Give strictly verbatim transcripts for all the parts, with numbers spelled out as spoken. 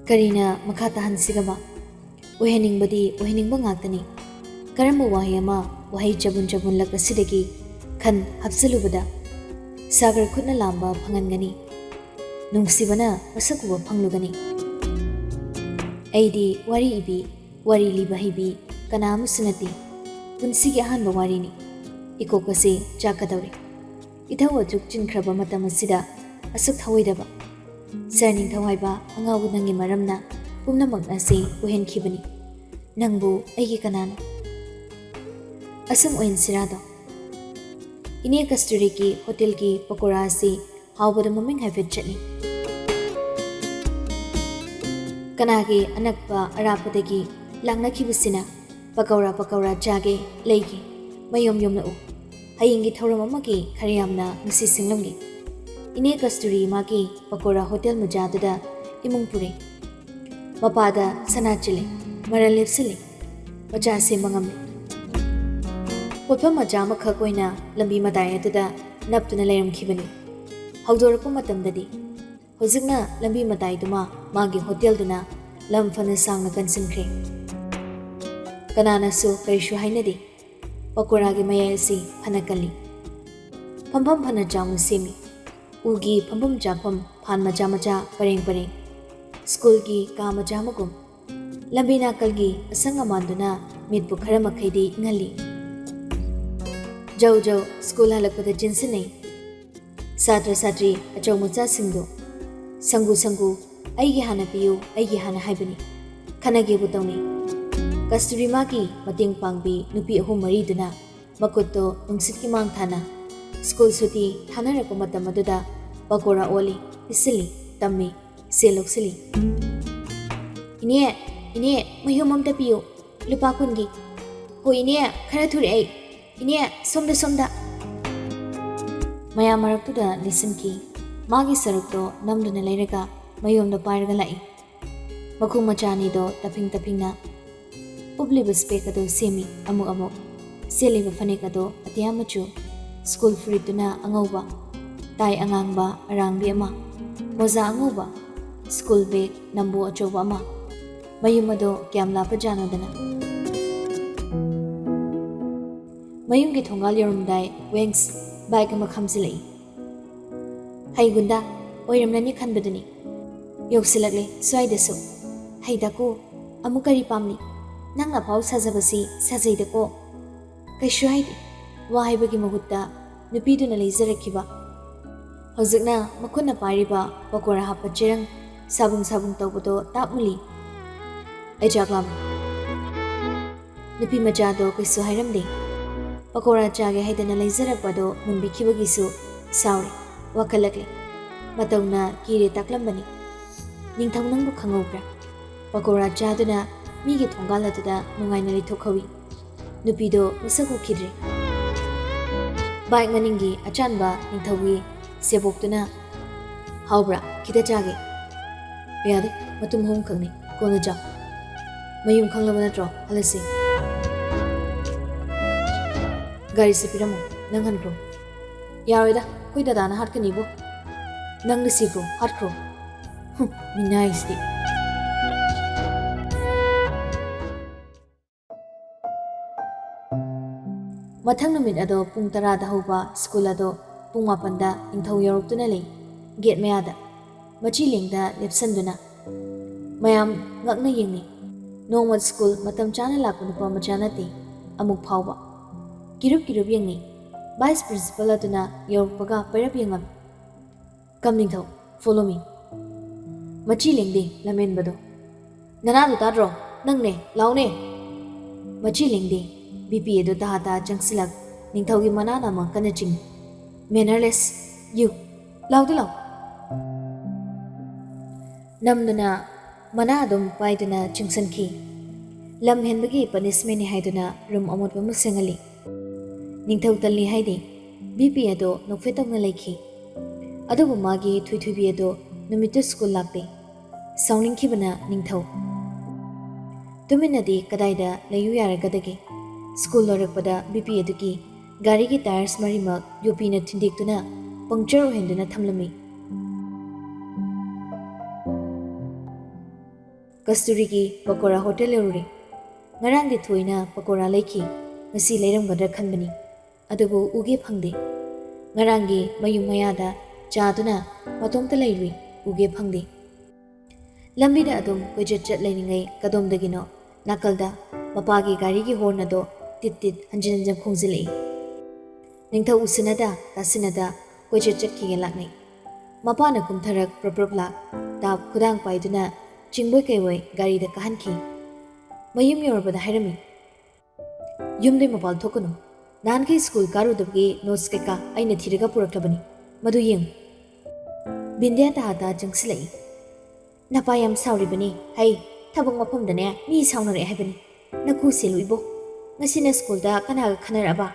ꯀꯔꯤꯅ ꯃꯈꯥ ꯇꯥꯍꯟꯁꯤꯒꯕ? ꯑꯣꯏꯍꯟꯅꯤꯡꯕꯗꯤ ꯑꯣꯏꯍꯟꯅꯤꯡꯕ ꯉꯥꯛꯇꯅꯤ꯫ ꯀꯔꯝꯕ ꯋꯥꯍꯩ ꯑꯃ ꯋꯥꯍꯩ ꯆꯕꯨꯟ ꯆꯕꯨꯟꯂꯛ ꯑꯁꯤꯗꯒꯤ ꯈꯟ ꯍꯥꯞꯆꯜꯂꯨꯕꯗ ꯁꯥꯒꯔ ꯈꯨꯠꯅ ꯂꯥꯝꯕ ꯐꯪꯍꯟꯒꯅꯤ? ꯅꯨꯡꯁꯤꯕꯅ ꯃꯁꯛ ꯎꯕ ꯐꯪꯂꯨꯒꯅꯤ꯫ ꯑꯩꯗꯤ ꯋꯥꯔꯤ ꯏꯕꯤ, ꯋꯥꯔꯤ ꯂꯤꯕ ꯍꯩꯕꯤ ꯀꯅꯥ ꯑꯃꯁꯨ ꯅꯠꯇꯦ꯫ ꯄꯨꯟꯁꯤꯒꯤ ꯑꯍꯥꯟꯕ ꯋꯥꯔꯤꯅꯤ꯫ ꯏꯀꯣꯛ ꯑꯁꯤ ꯆꯥꯛꯀꯗꯧꯔꯦ꯫ ꯏꯊꯧ ꯑꯗꯨꯛ ꯆꯤꯟꯈ꯭ꯔꯕ ꯃꯇꯝ ꯑꯁꯤꯗ ꯑꯁꯨꯛ ꯊꯑꯣꯏꯗꯕ? ꯁꯥꯔ ꯅꯤꯡꯊꯧ ꯍꯥꯏꯕ ꯑꯉꯥꯎꯕ ꯅꯪꯒꯤ ꯃꯔꯝꯅ ꯄꯨꯝꯅꯃꯛ ꯑꯁꯤ ꯑꯣꯏꯍꯟꯈꯤꯕꯅꯤ꯫ ꯅꯪꯕꯨ ꯑꯩꯒꯤ ꯀꯅꯥꯅꯣ? ꯑꯁꯨꯝ ꯑꯣꯏꯍꯟꯁꯤꯔꯥꯗꯣ? ꯏꯅꯦ ꯀꯁꯇꯨꯔꯤꯒꯤ ꯍꯣꯇꯦꯜꯒꯤ ꯄꯀꯣꯔꯥ ꯑꯁꯤ ꯍꯥꯎꯕꯗ ꯃꯃꯤꯡ ꯍꯥꯏꯐꯦꯠ ꯆꯠꯂꯤ꯫ ꯀꯅꯥꯒꯤ ꯑꯅꯛꯄ ꯑꯔꯥꯞꯄꯗꯒꯤ ꯂꯥꯛꯅꯈꯤꯕꯁꯤꯅ "ꯄꯀꯧꯔꯥ, ꯄꯀꯧꯔꯥ ꯆꯥꯒꯦ, ꯂꯩꯒꯦ, ꯃꯌꯣꯝ ꯌꯣꯝꯂꯛꯎ꯫ ꯍꯌꯦꯡꯒꯤ ꯊꯧꯔꯝ ꯑꯃꯒꯤ ꯈꯔ ꯌꯥꯝꯅ ꯉꯁꯤ ꯁꯤꯡꯂꯝꯒꯦ"꯫ ꯏꯅꯦ ꯀꯁꯇꯨꯔꯤ ꯃꯥꯒꯤ ꯄꯀꯧꯔꯥ ꯍꯣꯇꯦꯜ ꯃꯆꯥꯗꯨꯗ ꯏꯃꯨꯡ ꯄꯨꯔꯦ꯫ ꯃꯄꯥꯗ ꯁꯅꯥ ꯆꯤꯜꯂꯦ, ꯃꯔꯜ ꯂꯦꯞꯁꯤꯜꯂꯦ, ꯃꯆꯥ ꯁꯦꯝꯕ ꯉꯝꯂꯦ꯫ ꯄꯣꯠꯐꯝ ꯃꯆꯥ ꯑꯃꯈꯛ ꯑꯣꯏꯅ ꯂꯝꯕꯤ ꯃꯇꯥꯏ ꯑꯗꯨꯗ ꯅꯞꯇꯨꯅ ꯂꯩꯔꯝꯈꯤꯕꯅꯤ꯫ ꯍꯧꯗꯣꯔꯛꯄ ꯃꯇꯝꯗꯗꯤ ꯍꯧꯖꯤꯛꯅ ꯂꯝꯕꯤ ꯃꯇꯥꯏꯗꯨꯃ ꯃꯥꯒꯤ ꯍꯣꯇꯦꯜꯗꯨꯅ ꯂꯝ ꯐꯅ ꯁꯥꯡꯅ ꯀꯟꯁꯤꯟꯈ꯭ꯔꯦ꯫ ꯀꯅꯥꯅꯁꯨ ꯀꯔꯤꯁꯨ ꯍꯥꯏꯅꯗꯦ꯫ ꯄꯀꯣꯔꯥꯒꯤ ꯃꯌꯥꯏ ꯑꯁꯤ ꯐꯅ ꯀꯜꯂꯤ꯫ ꯐꯝꯐꯝ ꯐꯅ ꯆꯥꯎꯅ ꯁꯦꯝꯃꯤ꯫ ꯎꯒꯤ ꯐꯝꯐꯝ ꯆꯥꯐꯝ ꯐꯥꯟ ꯃꯆꯥ ꯃꯆꯥ ꯄꯔꯦꯡ ꯄꯔꯦꯡ꯫ ꯁ꯭ꯀꯨꯜꯒꯤ ꯀꯥ ꯃꯆꯥ ꯑꯃꯒꯨꯝ꯫ ꯂꯝꯕꯤ ꯅꯥꯀꯜꯒꯤ ꯑꯁꯪ ꯑꯃꯥꯟꯗꯨꯅ ꯃꯤꯠꯄꯨ ꯈꯔ ꯃꯈꯩꯗꯤ ꯏꯪꯍꯜꯂꯤ꯫ ꯖꯧ ꯖꯧ ꯁ꯭ꯀꯨꯜ ꯍꯜꯂꯛꯄꯗ ꯆꯦꯟꯁꯤꯟꯅꯩ꯫ ꯁꯥꯇ꯭ꯔ ꯁꯥꯇ꯭ꯔꯤ ꯑꯆꯧ ꯃꯆꯥꯁꯤꯡꯗꯨ ꯁꯪꯒꯨ ꯁꯪꯒꯨ "ꯑꯩꯒꯤ ꯍꯥꯟꯅ ꯄꯤꯌꯨ, ꯑꯩꯒꯤ ꯍꯥꯟꯅ" ꯍꯥꯏꯕꯅꯤ꯫ ꯈꯠꯅꯒꯦꯕꯨ ꯇꯧꯅꯩ꯫ ꯀꯁꯇꯨꯔꯤ ꯃꯥꯒꯤ ꯃꯇꯦꯡ ꯄꯥꯡꯕꯤ ꯅꯨꯄꯤ ꯑꯍꯨꯝ ꯃꯔꯤꯗꯨꯅ ꯃꯈꯨꯠꯇꯣ ꯅꯨꯡꯁꯤꯠꯀꯤ ꯃꯥꯡ ꯊꯥꯅ ꯁ꯭ꯀꯨꯜ ꯁꯨꯇꯤ ꯊꯥꯅꯔꯛꯄ ꯃꯇꯝ ꯑꯗꯨꯗ ꯄꯀꯣꯔꯥ ꯑꯣꯜꯂꯤ, ꯄꯤꯁꯤꯜꯂꯤ, ꯇꯝꯃꯤ, ꯁꯦꯜ ꯂꯧꯁꯤꯜꯂꯤ꯫ "ꯏꯅꯦ, ꯏꯅꯦ, ꯃꯌꯨꯝ ꯑꯝꯇ ꯄꯤꯌꯨ, ꯂꯨꯄꯥ ꯀꯨꯟꯒꯤ꯫ ꯍꯣ ꯏꯅꯦ, ꯈꯔ ꯊꯨꯔꯦ ꯑꯩ꯫ ꯏꯅꯦ, ꯁꯣꯝꯗ, ꯁꯣꯝꯗ"꯫ ꯃꯌꯥꯝ ꯃꯔꯛꯇꯨꯗ ꯂꯤꯁꯤꯟꯈꯤ꯫ ꯃꯥꯒꯤ ꯁꯔꯨꯛꯇꯣ ꯅꯝꯗꯨꯅ ꯂꯩꯔꯒ ꯃꯌꯨꯝꯗ ꯄꯥꯏꯔꯒ ꯂꯥꯛꯏ꯫ ꯃꯈꯣꯡ ꯃꯆꯥ ꯑꯅꯤꯗꯣ ꯇꯞꯐꯤꯡ ꯇꯞꯐꯤꯡꯅ ꯎꯞꯂꯤꯕ ꯁ꯭ꯄꯦꯛ ꯑꯗꯨ ꯁꯦꯝꯃꯤ ꯑꯃꯨꯛ ꯑꯃꯨꯛ꯫ ꯁꯦꯠꯂꯤꯕ ꯐꯅꯦꯛ ꯑꯗꯨ ꯑꯇꯤꯌꯥ ꯃꯆꯨ, ꯁ꯭ꯀꯨꯜ ꯐꯨꯔꯤꯠꯇꯨꯅ ꯑꯉꯧꯕ, ꯇꯥꯏ ꯑꯉꯥꯡꯕ ꯑꯔꯥꯡꯕꯤ ꯑꯃ, ꯃꯣꯖꯥ ꯑꯉꯧꯕ, ꯁ꯭ꯀꯨꯜ ꯕꯦꯒ ꯅꯝꯕꯣ ꯑꯆꯧꯕ ꯑꯃ꯫ ꯃꯌꯨꯝ ꯑꯗꯣ ꯀꯌꯥꯝ ꯂꯥꯞꯄꯖꯥꯠꯅꯣꯗꯅ꯫ ꯃꯌꯨꯝꯒꯤ ꯊꯣꯡꯒꯥꯜ ꯌꯧꯔꯝꯗꯥꯏ ꯋꯦꯡꯁ ꯕꯥꯏꯛ ꯑꯃ ꯈꯥꯝꯖꯤꯜꯂꯛꯏ꯫ "ꯍꯩ ꯒꯨꯟꯗꯥ, ꯑꯣꯏꯔꯝꯂꯅꯤ ꯈꯟꯕꯗꯨꯅꯤ꯫ ꯌꯧꯁꯤꯜꯂꯛꯂꯦ ꯁ꯭ꯋꯥꯏꯗꯁꯨ꯫ ꯍꯩ ꯗꯥꯀꯨ, ꯑꯃꯨꯛ ꯀꯔꯤ ꯄꯥꯝꯂꯤ? ꯅꯪꯅ ꯐꯥꯎ ꯁꯥꯖꯕꯁꯤ ꯁꯥꯖꯩꯗꯀꯣ꯫ ꯀꯩꯁꯨ ꯍꯥꯏꯗꯦ", ꯋꯥ ꯍꯥꯏꯕꯒꯤ ꯃꯍꯨꯠꯇ ꯅꯨꯄꯤꯗꯨꯅ ꯂꯩꯖꯔꯛꯈꯤꯕ꯫ ꯍꯧꯖꯤꯛꯅ ꯃꯈꯨꯠꯅ ꯄꯥꯏꯔꯤꯕ ꯄꯀꯣꯔꯥ ꯍꯥꯞꯄ ꯆꯦꯔꯪ ꯁꯥꯕꯨꯡ ꯁꯥꯕꯨꯡ ꯇꯧꯕꯗꯣ ꯇꯥꯛ ꯃꯨꯜꯂꯤ꯫ "ꯑꯩ ꯆꯥꯛ ꯂꯥꯝꯃꯤ꯫" ꯅꯨꯄꯤ ꯃꯆꯥꯗꯣ ꯀꯩꯁꯨ ꯍꯥꯏꯔꯝꯗꯦ꯫ ꯄꯀꯣꯔꯥ ꯆꯥꯒꯦ ꯍꯥꯏꯗꯅ ꯂꯩꯖꯔꯛꯄꯗꯣ ꯃꯨꯟꯕꯤꯈꯤꯕꯒꯤꯁꯨ ꯁꯥꯎꯔꯦ, ꯋꯥꯈꯠꯂꯛꯂꯦ꯫ ꯃꯇꯧꯅ ꯀꯤꯔꯦ ꯇꯥꯛꯂꯝꯕꯅꯤ꯫ "ꯅꯤꯡꯊꯧ ꯅꯪꯕꯨ ꯈꯪꯍꯧꯕ꯭ꯔꯥ? ꯄꯀꯣꯔꯥ ꯆꯥꯗꯨꯅ ꯃꯤꯒꯤ ꯊꯣꯡꯒꯥꯜ ꯑꯗꯨꯗ ꯅꯨꯡꯉꯥꯏꯅ ꯂꯩꯊꯣꯛꯍꯧꯏ꯫" ꯅꯨꯄꯤꯗꯣ ꯃꯁꯛ ꯎꯈꯤꯗ꯭ꯔꯦ꯫ ꯕꯥꯏꯛ ꯃꯅꯤꯡꯒꯤ ꯑꯆꯥꯟꯕ ꯅꯤꯡꯊꯧꯒꯤ ꯁꯦꯕꯣꯛꯇꯨꯅ, "ꯍꯥꯎꯕ꯭ꯔꯥ? ꯈꯤꯇ ꯆꯥꯒꯦ꯫" "ꯌꯥꯗꯦ, ꯃꯇꯨꯝ ꯑꯍꯨꯝꯈꯛꯅꯤ, ꯀꯣꯟꯅ ꯆꯥꯎ꯫ ꯃꯌꯨꯝ ꯈꯪꯂꯕ ꯅꯠꯇ꯭ꯔꯣ? ꯍꯜꯂꯁꯤ꯫" "ꯒꯥꯔꯤꯁꯦ ꯄꯤꯔꯝꯃꯣ, ꯅꯪ ꯍꯟꯈ꯭ꯔꯣ꯫" "ꯌꯥꯔꯣꯏꯗ, ꯑꯩꯈꯣꯏ ꯗꯗꯥꯅ ꯍꯥꯠꯀꯅꯤꯕꯣ꯫" "ꯅꯪꯅ ꯁꯤꯈ꯭ꯔꯣ, ꯍꯥꯠꯈ꯭ꯔꯣ꯫" ꯍꯨꯝ, ꯃꯤꯅꯥꯏꯁꯤꯗꯤ꯫ ꯃꯊꯪ ꯅꯨꯃꯤꯠ ꯑꯗꯣ ꯄꯨꯡ ꯇꯔꯥꯗ ꯍꯧꯕ ꯁ꯭ꯀꯨꯜ ꯑꯗꯣ ꯄꯨꯡ ꯃꯥꯄꯟꯗ ꯅꯤꯡꯊꯧ ꯌꯧꯔꯛꯇꯨꯅ ꯂꯩ꯫ ꯒꯦꯠ ꯃꯌꯥꯗ ꯃꯆꯤ ꯂꯦꯡꯗ ꯂꯦꯞꯁꯟꯗꯨꯅ ꯃꯌꯥꯝ ꯉꯛꯅ ꯌꯦꯡꯅꯩ꯫ ꯅꯣꯡꯃ ꯁ꯭ꯀꯨꯜ ꯃꯇꯝ ꯆꯥꯅ ꯂꯥꯛꯄ ꯅꯨꯄꯥ ꯃꯆꯥ ꯅꯠꯇꯦ, ꯑꯃꯨꯛ ꯐꯥꯎꯕ꯫ ꯀꯤꯔꯨꯞ ꯀꯤꯔꯨꯞ ꯌꯦꯡꯅꯩ꯫ ꯚꯥꯏꯁ ꯄ꯭ꯔꯤꯟꯁꯤꯄꯜ ꯑꯗꯨꯅ ꯌꯧꯔꯛꯄꯒ ꯄꯩꯔꯞ ꯌꯦꯡꯉꯝꯃꯤ꯫ "Come ꯅꯤꯡꯊꯧ, follow me꯫" ꯃꯆꯤ ꯂꯦꯡꯗꯦ ꯂꯝꯍꯦꯟꯕꯗꯣ꯫ "ꯅꯅꯥꯗꯣ ꯇꯥꯗ꯭ꯔꯣ? ꯅꯪꯅꯦ, ꯂꯥꯎꯅꯦ!" ꯃꯆꯤ ꯂꯦꯡꯗꯦ꯫ ꯕꯤ ꯄꯤ ꯑꯦꯗꯣ ꯇꯍꯥ ꯇꯍꯥ ꯆꯪꯁꯤꯜꯂꯛ, ꯅꯤꯡꯊꯧꯒꯤ ꯃꯅꯥ ꯅꯥꯝꯃ ꯀꯟꯅ ꯆꯤꯡꯏ꯫ "Mannerless, you! ꯂꯥꯎꯗ ꯂꯥꯎ!" ꯅꯝꯗꯨꯅ ꯃꯅꯥ ꯑꯗꯨꯝ ꯄꯥꯏꯗꯨꯅ ꯆꯤꯡꯁꯤꯟꯈꯤ꯫ ꯂꯝ ꯍꯦꯟꯕꯒꯤ ꯄꯅꯤꯁꯃꯦꯟꯅꯤ ꯍꯥꯏꯗꯨꯅ ꯔꯨꯝ ꯑꯃꯣꯠꯄ ꯑꯃ ꯁꯦꯡꯍꯜꯂꯤ꯫ ꯅꯤꯡꯊꯧ ꯇꯜꯂꯤ ꯍꯥꯏꯗꯦ꯫ ꯕꯤ ꯄꯤ ꯑꯗꯣ ꯅꯣꯛꯐꯦꯠ ꯇꯧꯅ ꯂꯩꯈꯤ꯫ ꯑꯗꯨꯕꯨ ꯃꯥꯒꯤ ꯊꯨꯏꯊꯨꯏꯕꯤ ꯑꯗꯣ ꯅꯨꯃꯤꯠꯇꯨ ꯁ꯭ꯀꯨꯜ ꯂꯥꯛꯇꯦ꯫ ꯁꯥꯎꯅꯤꯡꯈꯤꯕꯅ ꯅꯤꯡꯊꯧ꯫ ꯇꯨꯃꯤꯟꯅꯗꯤ ꯀꯗꯥꯏꯗ ꯂꯩꯌꯨ ꯌꯥꯔꯒꯗꯒꯦ? ꯁ꯭ꯀꯨꯜ ꯂꯣꯏꯔꯛꯄꯗ ꯕꯤ ꯄꯤ ꯑꯗꯨꯒꯤ ꯒꯥꯔꯤꯒꯤ ꯇꯥꯌꯔꯁ ꯃꯔꯤꯃꯛ ꯌꯣꯄꯤꯅ ꯊꯤꯟꯗꯦꯛꯇꯨꯅ ꯄꯪꯆꯔ ꯑꯣꯏꯍꯟꯗꯨꯅ ꯊꯝꯂꯝꯃꯤ꯫ ꯀꯁꯇꯨꯔꯤꯒꯤ ꯄꯀꯣꯔꯥ ꯍꯣꯇꯦꯜ ꯌꯧꯔꯨꯔꯦ꯫ ꯉꯔꯥꯡꯗꯤ ꯊꯣꯏꯅ ꯄꯀꯣꯔꯥ ꯂꯩꯈꯤ, ꯉꯁꯤ ꯂꯩꯔꯝꯒꯗ꯭ꯔꯥ ꯈꯟꯕꯅꯤ, ꯑꯗꯨꯕꯨ ꯎꯒꯦ ꯐꯪꯗꯦ꯫ ꯉꯔꯥꯡꯒꯤ ꯃꯌꯨꯝ ꯃꯌꯥꯗ ꯆꯥꯗꯨꯅ ꯃꯇꯣꯝꯇ ꯂꯩꯔꯨꯏ, ꯎꯒꯦ ꯐꯪꯗꯦ꯫ ꯂꯝꯕꯤꯗ ꯑꯗꯨꯝ ꯀꯣꯏꯆꯠ ꯆꯠ ꯂꯩꯔꯤꯉꯩ ꯀꯗꯣꯝꯗꯒꯤꯅꯣ ꯅꯥꯀꯜꯗ ꯃꯄꯥꯒꯤ ꯒꯥꯔꯤꯒꯤ ꯍꯣꯔꯟ ꯑꯗꯣ ꯇꯤꯠ ꯇꯤꯠ ꯍꯟꯖꯤꯟ ꯍꯟꯖꯤꯟ ꯈꯣꯡꯖꯤꯜꯂꯛꯏ꯫ ꯅꯤꯡꯊꯧ ꯎꯁꯤꯟꯅꯗ ꯇꯥꯁꯤꯟꯅꯗ ꯀꯣꯏꯆꯠ ꯆꯠꯈꯤꯒꯦ ꯂꯥꯛꯅꯩ꯫ ꯃꯄꯥꯅ ꯀꯨꯝꯊꯔꯛ ꯄ꯭ꯔꯞ ꯄ꯭ꯔꯞ ꯂꯥꯛ ꯇꯥꯞ ꯈꯨꯗꯥꯡ ꯄꯥꯏꯗꯨꯅ ꯆꯤꯡꯕꯣꯏ ꯀꯩꯕꯣꯏ ꯒꯥꯔꯤꯗ ꯀꯥꯍꯟꯈꯤ꯫ ꯃꯌꯨꯝ ꯌꯧꯔꯕꯗ ꯍꯥꯏꯔꯝꯃꯤ, "ꯌꯨꯝꯗꯩ ꯃꯄꯥꯜ ꯊꯣꯛꯀꯅꯨ꯫ ꯅꯍꯥꯟꯈꯩ ꯁ꯭ꯀꯨꯜ ꯀꯥꯔꯨꯗꯕꯒꯤ ꯅꯣꯠꯁ ꯀꯩꯀꯥ ꯑꯩꯅ ꯊꯤꯔꯒ ꯄꯨꯔꯛꯂꯕꯅꯤ꯫ ꯃꯗꯨ ꯌꯦꯡꯉꯨ꯫" ꯕꯤꯟꯗ꯭ꯌꯥ ꯇꯥ ꯇꯥ ꯆꯪꯁꯤꯜꯂꯛꯏ꯫ "ꯅꯄꯥ ꯌꯥꯝ ꯁꯥꯎꯔꯤꯕꯅꯤ꯫ ꯍꯩ, ꯊꯕꯛ ꯃꯐꯝꯗꯅꯦ ꯃꯤ ꯁꯥꯎꯅꯔꯛꯑꯦ ꯍꯥꯏꯕꯅꯤ꯫ ꯅꯀꯨ ꯁꯦꯜꯂꯨ ꯏꯕꯣ꯫ ꯉꯁꯤꯅ ꯁ꯭ꯀꯨꯜꯗ ꯀꯅꯥꯒ ꯈꯟꯅꯔꯛꯑꯕ?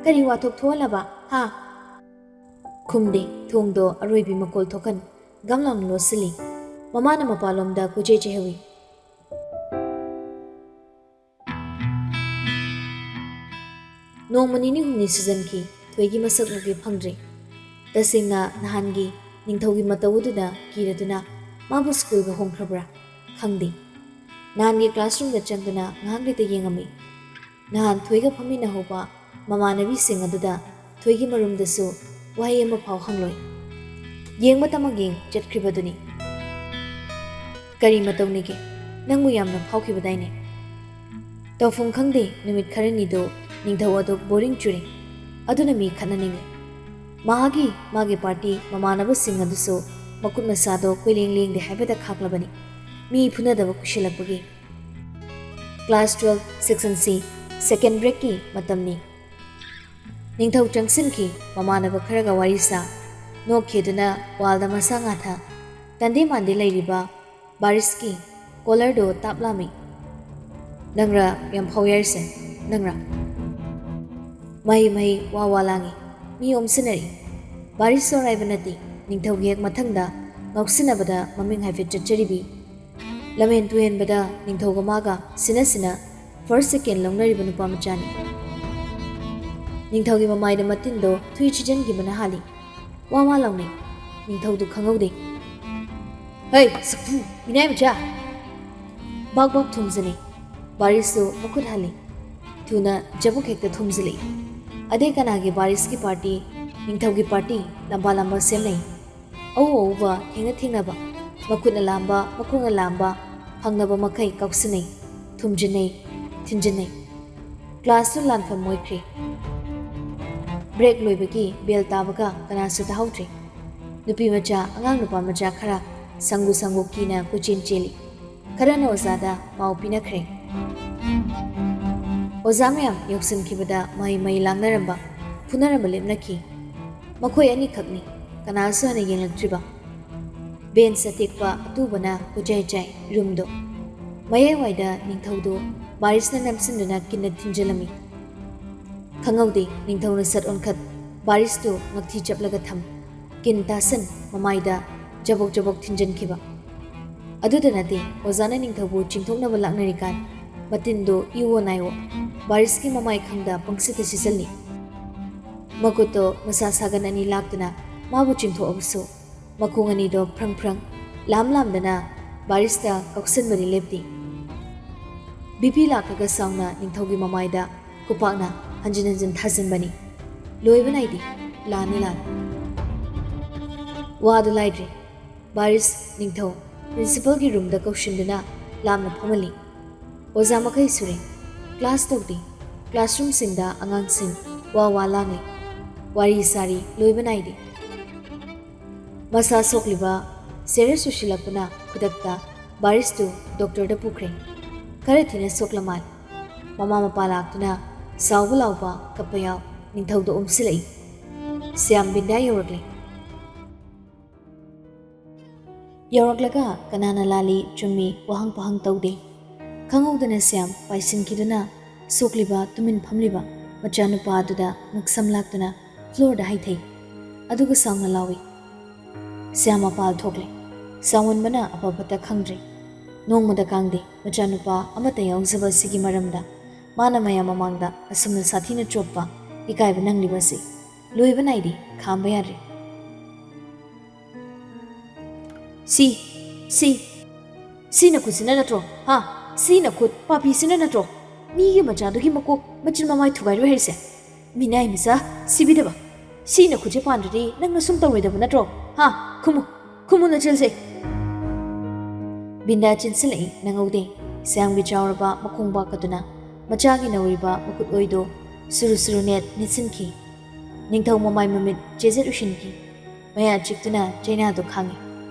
ꯀꯔꯤ ꯋꯥꯊꯣꯛ ꯊꯣꯛꯍꯜꯂꯕ? ꯍꯥ?" ꯈꯨꯝꯗꯦ꯫ ꯊꯣꯡꯗꯣ ꯑꯔꯣꯏꯕꯤ ꯃꯀꯣꯜ ꯊꯣꯛꯍꯟ ꯒꯝ ꯂꯥꯎꯅ ꯂꯣꯠꯁꯤꯜꯂꯤ꯫ ꯃꯃꯥꯅ ꯃꯄꯥꯟꯂꯣꯝꯗ ꯀꯣꯏꯆꯦ ꯆꯦꯍꯧꯏ꯫ ꯅꯣꯡꯃ ꯅꯤꯅꯤ ꯍꯨꯝꯅꯤ ꯁꯨꯖꯟꯈꯤ꯫ ꯊꯣꯏꯒꯤ ꯃꯁꯛ ꯎꯒꯦ ꯐꯪꯗ꯭ꯔꯦ꯫ ꯇꯁꯦꯡꯅ ꯅꯍꯥꯟꯒꯤ ꯅꯤꯡꯊꯧꯒꯤ ꯃꯇꯧ ꯑꯗꯨꯗ ꯀꯤꯔꯗꯨꯅ ꯃꯥꯕꯨ ꯁ꯭ꯀꯨꯜꯒ ꯍꯣꯡꯈ꯭ꯔꯕ꯭ꯔꯥ? ꯈꯪꯗꯦ꯫ ꯅꯍꯥꯟꯒꯤ ꯀ꯭ꯂꯥꯁꯔꯨꯝꯗ ꯆꯪꯗꯨꯅ ꯉꯥꯏꯍꯥꯛ ꯂꯩꯇ ꯌꯦꯡꯉꯝꯃꯤ꯫ ꯅꯍꯥꯟ ꯊꯣꯏꯒ ꯐꯝꯃꯤꯟꯅꯍꯧꯕ ꯃꯃꯥꯟꯅꯕꯤꯁꯤꯡ ꯑꯗꯨꯗ ꯊꯣꯏꯒꯤ ꯃꯔꯨꯝꯗꯁꯨ ꯋꯥꯍꯩ ꯑꯃ ꯐꯥꯎ ꯍꯪꯂꯣꯏ꯫ ꯌꯦꯡꯕꯇꯃꯛ ꯌꯦꯡ ꯆꯠꯈ꯭ꯔꯤꯕꯗꯨꯅꯤ꯫ ꯀꯔꯤ ꯃꯇꯧꯅꯤꯒꯦ? ꯅꯪꯕꯨ ꯌꯥꯝꯅ ꯐꯥꯎꯈꯤꯕꯗꯥꯏꯅꯦ? ꯇꯧꯐꯝ ꯈꯪꯗꯦ, ꯅꯨꯃꯤꯠ ꯈꯔꯅꯤꯗꯨ ꯅꯤꯡꯊꯧ ꯑꯗꯨ ꯕꯣꯔꯤꯡ ꯆꯨꯔꯦ꯫ ꯑꯗꯨꯅ ꯃꯤ ꯈꯠꯅꯅꯤꯡꯉꯦ꯫ ꯃꯍꯥꯛꯀꯤ, ꯃꯥꯒꯤ ꯄꯥꯔꯇꯤ ꯃꯃꯥꯟꯅꯕꯁꯤꯡ ꯑꯗꯨꯁꯨ ꯃꯈꯨꯠ ꯃꯁꯥꯗꯣ ꯀꯣꯏꯂꯦꯡ ꯂꯦꯡꯗꯦ ꯍꯥꯏꯕꯗ ꯈꯥꯛꯂꯕꯅꯤ꯫ ꯃꯤ ꯐꯨꯅꯗꯕ ꯀꯨꯏꯁꯤꯜꯂꯛꯄꯒꯤ꯫ ꯀ꯭ꯂꯥꯁ ꯇꯨꯋꯦꯜꯐ ꯁꯦꯛꯁꯟ ꯁꯤ, ꯁꯦꯀꯦꯟ ꯕ꯭ꯔꯦꯛꯀꯤ ꯃꯇꯝꯅꯤ꯫ ꯅꯤꯡꯊꯧ ꯆꯪꯁꯤꯟꯈꯤ꯫ ꯃꯃꯥꯟꯅꯕ ꯈꯔꯒ ꯋꯥꯔꯤ ꯁꯥ, ꯅꯣꯛꯈꯤꯗꯨꯅ ꯋꯥꯜꯗ ꯃꯁꯥ ꯉꯥꯊ, ꯇꯟꯗꯦ ꯃꯥꯟꯗꯦ ꯂꯩꯔꯤꯕ ꯕꯥꯔꯤꯁꯀꯤ ꯀꯣꯂꯔꯗꯣ ꯇꯥꯞ ꯂꯥꯝꯃꯤ꯫ "ꯅꯪꯔꯥ ꯌꯥꯝ ꯐꯥꯎ ꯌꯥꯔꯤꯁꯦ? ꯅꯪꯔꯥ?" ꯃꯍꯩ ꯃꯍꯩ ꯋꯥ ꯋꯥ ꯂꯥꯡꯉꯤ꯫ ꯃꯤ ꯑꯣꯝꯁꯤꯟꯅꯔꯛꯏ꯫ ꯕꯥꯔꯤꯁꯁꯨ ꯑꯔꯥꯏꯕ ꯅꯠꯇꯦ꯫ ꯅꯤꯡꯊꯧꯒꯤ ꯍꯦꯛ ꯃꯊꯪꯗ ꯉꯥꯎꯁꯤꯟꯅꯕꯗ ꯃꯃꯤꯡ ꯍꯥꯏꯐꯦꯠ ꯆꯠꯆꯔꯤꯕꯤ꯫ ꯂꯝꯍꯦꯟ ꯇꯨꯍꯦꯟꯕꯗ ꯅꯤꯡꯊꯧꯒ ꯃꯥꯒ ꯁꯤꯟꯅ ꯁꯤꯟꯅ ꯐꯥꯔꯁ ꯁꯦꯀꯦꯟ ꯂꯧꯅꯔꯤꯕ ꯅꯨꯄꯥ ꯃꯆꯥꯅꯤ꯫ ꯅꯤꯡꯊꯧꯒꯤ ꯃꯃꯥꯏꯗ ꯃꯇꯤꯟꯗꯣ ꯊꯨꯏ ꯁꯤꯖꯤꯟꯈꯤꯕꯅ ꯍꯥꯜꯂꯤ꯫ ꯋꯥ ꯋꯥ ꯂꯥꯎꯅꯩ꯫ ꯅꯤꯡꯊꯧꯗꯨ ꯈꯪꯍꯧꯗꯦ꯫ "ꯍꯩ, ꯁꯛꯐꯨ, ꯃꯤꯅꯥꯏ ꯃꯆꯥ!" ꯕꯥꯛ ꯕꯥꯛ ꯊꯨꯝꯖꯅꯩ꯫ ꯕꯥꯔꯤꯁꯁꯨ ꯃꯈꯨꯠ ꯍꯜꯂꯤ꯫ ꯊꯨꯅ ꯖꯕꯨꯛ ꯍꯦꯛꯇ ꯊꯨꯝꯖꯤꯜꯂꯛꯏ꯫ ꯑꯗꯩ ꯀꯅꯥꯒꯤ ꯕꯥꯔꯤꯁꯀꯤ ꯄꯥꯔꯇꯤ, ꯅꯤꯡꯊꯧꯒꯤ ꯄꯥꯔꯇꯤ, ꯂꯝꯕꯥ ꯂꯝꯕꯥ ꯁꯦꯝꯅꯩ꯫ ꯑꯎ ꯑꯎꯕ, ꯊꯦꯡꯅ ꯊꯦꯡꯅꯕ, ꯃꯈꯨꯠꯅ ꯂꯥꯝꯕ, ꯃꯈꯣꯡꯅ ꯂꯥꯝꯕ, ꯐꯪꯅꯕ ꯃꯈꯩ ꯀꯥꯎꯁꯤꯟꯅꯩ, ꯊꯨꯝꯖꯤꯟꯅꯩ, ꯊꯤꯟꯖꯤꯟꯅꯩ꯫ ꯀ꯭ꯂꯥꯁꯁꯨ ꯂꯥꯟꯐꯝ ꯑꯣꯏꯈ꯭ꯔꯦ꯫ ꯕ꯭ꯔꯦꯛ ꯂꯣꯏꯕꯒꯤ ꯕꯦꯜ ꯇꯥꯕꯒ ꯀꯅꯥꯁꯨ ꯇꯥꯍꯧꯗ꯭ꯔꯦ꯫ ꯅꯨꯄꯤ ꯃꯆꯥ, ꯑꯉꯥꯡ ꯅꯨꯄꯥ ꯃꯆꯥ ꯈꯔ ꯁꯪꯒꯨ ꯁꯪꯒꯨ ꯀꯤꯅ ꯀꯣꯏꯆꯦꯟ ꯆꯦꯜꯂꯤ꯫ ꯈꯔꯅ ꯑꯣꯖꯥꯗ ꯄꯥꯎ ꯄꯤꯅꯈ꯭ꯔꯦ꯫ ꯑꯣꯖꯥ ꯃꯌꯥꯝ ꯌꯧꯁꯤꯟꯈꯤꯕꯗ ꯃꯍꯩ ꯃꯍꯩ ꯂꯥꯡꯅꯔꯝꯕ, ꯐꯨꯅꯔꯝꯕ ꯂꯦꯞꯅꯈꯤ꯫ ꯃꯈꯣꯏ ꯑꯅꯤꯈꯛꯅꯤ, ꯀꯅꯥꯁꯨ ꯍꯟꯅ ꯌꯦꯡꯂꯛꯇ꯭ꯔꯤꯕ꯫ ꯕꯦꯟꯁ ꯑꯇꯦꯛꯄ ꯑꯇꯨꯕꯅ ꯀꯣꯏꯆꯥꯏ ꯆꯥꯏ ꯔꯨꯝꯗꯣ꯫ ꯃꯌꯥꯏꯋꯥꯏꯗ ꯅꯤꯡꯊꯧꯗꯨ ꯕꯥꯔꯤꯁꯅ ꯅꯝꯁꯤꯟꯗꯨꯅ ꯀꯤꯟꯅ ꯊꯤꯟꯖꯤꯜꯂꯝꯃꯤ꯫ ꯈꯪꯍꯧꯗꯦ ꯅꯤꯡꯊꯧꯅ ꯁꯠ ꯑꯣꯟꯈꯠ ꯕꯥꯔꯤꯁꯇꯨ ꯉꯛꯊꯤ ꯆꯞꯂꯒ ꯊꯝ꯫ ꯀꯤꯟ ꯇꯥꯁꯟ ꯃꯃꯥꯏꯗ ꯖꯕꯣꯛ ꯖꯕꯣꯛ ꯊꯤꯟꯖꯤꯟꯈꯤꯕ꯫ ꯑꯗꯨꯗ ꯅꯠꯇꯦ, ꯑꯣꯖꯥꯅ ꯅꯤꯡꯊꯧꯕꯨ ꯆꯤꯡꯊꯣꯛꯅꯕ ꯂꯥꯛꯅꯔꯤꯀꯥꯟ ꯃꯇꯤꯟꯗꯣ ꯏꯋꯣ ꯅꯥꯏꯋꯣ ꯕꯥꯔꯤꯁꯀꯤ ꯃꯃꯥꯏ ꯈꯪꯗ ꯄꯪꯁꯤꯠꯇ ꯁꯤꯠꯆꯜꯂꯤ꯫ ꯃꯈꯨꯠꯇꯣ ꯃꯁꯥ ꯁꯥꯒꯟ ꯑꯅꯤ ꯂꯥꯛꯇꯨꯅ ꯃꯥꯕꯨ ꯆꯤꯡꯊꯣꯛꯑꯕꯁꯨ ꯃꯈꯣꯡ ꯑꯅꯤꯗꯣ ꯐ꯭ꯔꯪ ꯐ꯭ꯔꯪ ꯂꯥꯝ ꯂꯥꯝꯗꯅ ꯕꯥꯔꯤꯁꯇ ꯀꯧꯁꯟꯕꯗꯤ ꯂꯦꯞꯇꯦ꯫ ꯕꯤꯄꯤ ꯂꯥꯛꯂꯒ ꯁꯥꯎꯅ ꯅꯤꯡꯊꯧꯒꯤ ꯃꯃꯥꯏꯗ ꯈꯨꯄꯥꯛꯅ ꯍꯟꯖꯤꯟ ꯍꯟꯖꯤꯟ ꯊꯥꯖꯤꯟꯕꯅꯤ꯫ ꯂꯣꯏꯕ ꯅꯥꯏꯗꯦ꯫ ꯂꯥꯟꯅꯤ ꯂꯥꯟ꯫ ꯋꯥꯗꯨ ꯂꯥꯏꯗ꯭ꯔꯦ꯫ ꯕꯥꯔꯤꯁ ꯅꯤꯡꯊꯧ ꯄ꯭ꯔꯤꯟꯁꯤꯄꯜꯒꯤ ꯔꯨꯝꯗ ꯀꯧꯁꯤꯟꯗꯨꯅ ꯂꯥꯞꯅ ꯐꯝꯍꯜꯂꯤ꯫ ꯑꯣꯖꯥ ꯃꯈꯩ ꯁꯨꯔꯦ꯫ ꯀ꯭ꯂꯥꯁ ꯇꯧꯗꯦ꯫ ꯀ꯭ꯂꯥꯁꯔꯨꯝꯁꯤꯡꯗ ꯑꯉꯥꯡꯁꯤꯡ ꯋꯥ ꯋꯥ ꯂꯥꯡꯂꯤ꯫ ꯋꯥꯔꯤ ꯁꯥꯔꯤ ꯂꯣꯏꯕ ꯅꯥꯏꯗꯦ꯫ ꯃꯁꯥ ꯁꯣꯛꯂꯤꯕ ꯁꯦꯔꯤꯌꯁ ꯑꯣꯏꯁꯤꯜꯂꯛꯄꯅ ꯈꯨꯗꯛꯇ ꯕꯥꯔꯤꯁꯇꯨ ꯗꯣꯛꯇꯔꯗ ꯄꯨꯈ꯭ꯔꯦ꯫ ꯈꯔ ꯊꯤꯅ ꯁꯣꯛꯂ ꯃꯥꯜꯂꯦ꯫ ꯃꯃꯥ ꯃꯄꯥ ꯂꯥꯛꯇꯨꯅ ꯁꯥꯎꯕ ꯂꯥꯎꯕ ꯀꯞꯄ ꯌꯥꯎ ꯅꯤꯡꯊꯧꯗ ꯑꯣꯝꯁꯤꯜꯂꯛꯏ꯫ ꯁ꯭ꯌꯥꯝ ꯕꯤꯟꯗ꯭ꯌꯥ ꯌꯧꯔꯛꯂꯦ꯫ ꯌꯧꯔꯛꯂꯒ ꯀꯅꯥꯅ ꯂꯥꯜꯂꯤ ꯆꯨꯝꯃꯤ ꯋꯥꯍꯪ ꯄꯥꯍꯪ ꯇꯧꯗꯦ꯫ ꯈꯪꯍꯧꯗꯅ ꯁ꯭ꯌꯥꯝ ꯄꯥꯏꯁꯤꯟꯈꯤꯗꯨꯅ ꯁꯣꯛꯂꯤꯕ ꯇꯨꯃꯤꯟ ꯐꯝꯂꯤꯕ ꯃꯆꯥꯅꯨꯄꯥ ꯑꯗꯨꯗ ꯉꯛꯁꯝ ꯂꯥꯛꯇꯨꯅ ꯐ꯭ꯂꯣꯔꯗ ꯍꯩꯊꯩ꯫ ꯑꯗꯨꯒ ꯁꯥꯎꯅ ꯂꯥꯎꯏ꯫ ꯁ꯭ꯌꯥꯝ ꯃꯄꯥꯜ ꯊꯣꯛꯂꯦ꯫ ꯁꯥꯎꯃꯟꯕꯅ ꯑꯐ ꯐꯠꯇ ꯈꯪꯗ꯭ꯔꯦ꯫ ꯅꯣꯡꯃꯗ ꯀꯥꯡꯗꯦ ꯃꯆꯥꯅꯨꯄꯥ ꯑꯃꯠꯇ ꯌꯥꯎꯖꯕ ꯑꯁꯤꯒꯤ ꯃꯔꯝꯗ ꯃꯥꯅ ꯃꯌꯥꯝ ꯃꯃꯥꯡꯗ ꯑꯁꯨꯝꯅ ꯁꯥꯊꯤꯅ ꯆꯣꯞꯄ, ꯏꯀꯥꯏꯕ ꯅꯪꯂꯤꯕ ꯑꯁꯤ ꯂꯣꯏꯕ ꯅꯥꯏꯗꯦ, ꯈꯥꯝꯕ ꯌꯥꯗ꯭ꯔꯦ꯫ ꯁꯤ, ꯁꯤ, ꯁꯤ ꯅꯈꯨꯠꯁꯤꯅ ꯅꯠꯇ꯭ꯔꯣ? ꯍꯥ? ꯁꯤ ꯅꯈꯨꯠ ꯄꯥꯄꯤꯁꯤꯅ ꯅꯠꯇ꯭ꯔꯣ? ꯃꯤꯒꯤ ꯃꯆꯥꯗꯨꯒꯤ ꯃꯀꯣꯛ ꯃꯆꯤꯟ ꯃꯃꯥꯏ ꯊꯨꯒꯥꯏꯔꯣꯏ ꯍꯥꯏꯔꯤꯁꯦ? ꯃꯤꯅꯥꯏ ꯃꯆꯥ, ꯁꯤꯕꯤꯗꯕ꯫ ꯁꯤ ꯅꯈꯨꯠꯁꯦ ꯄꯥꯟꯗ꯭ꯔꯗꯤ ꯅꯪꯅ ꯁꯨꯝ ꯇꯧꯔꯣꯏꯗꯕ ꯅꯠꯇ꯭ꯔꯣ? ꯍꯥ? ꯈꯨꯝꯃꯨ, ꯈꯨꯝꯃꯨ ꯅꯆꯤꯟꯁꯦ꯫ ꯕꯤꯟꯗ꯭ꯌꯥ ꯆꯦꯟꯁꯤꯜꯂꯛꯏ, ꯅꯪꯍꯧꯗꯦ꯫ ꯁ꯭ꯌꯥꯝꯒꯤ ꯆꯥꯎꯔꯕ ꯃꯈꯣꯡ ꯄꯥꯛꯀꯗꯨꯅ ꯃꯆꯥꯒꯤ ꯅꯧꯔꯤꯕ ꯃꯈꯨꯠ ꯑꯣꯏꯗꯣ ꯁꯨꯔꯨ ꯁꯨꯔꯨ ꯅꯦꯠ ꯅꯦꯠꯁꯤꯟꯈꯤ꯫ ꯅꯤꯡꯊꯧ ꯃꯃꯥꯏ ꯃꯃꯤꯠ ꯆꯦꯖꯦꯠ ꯎꯏꯁꯤꯟꯈꯤ꯫ ꯃꯌꯥ ꯆꯤꯛꯇꯨꯅ ꯆꯩꯅꯥꯗꯨ ꯈꯥꯡꯉꯤ꯫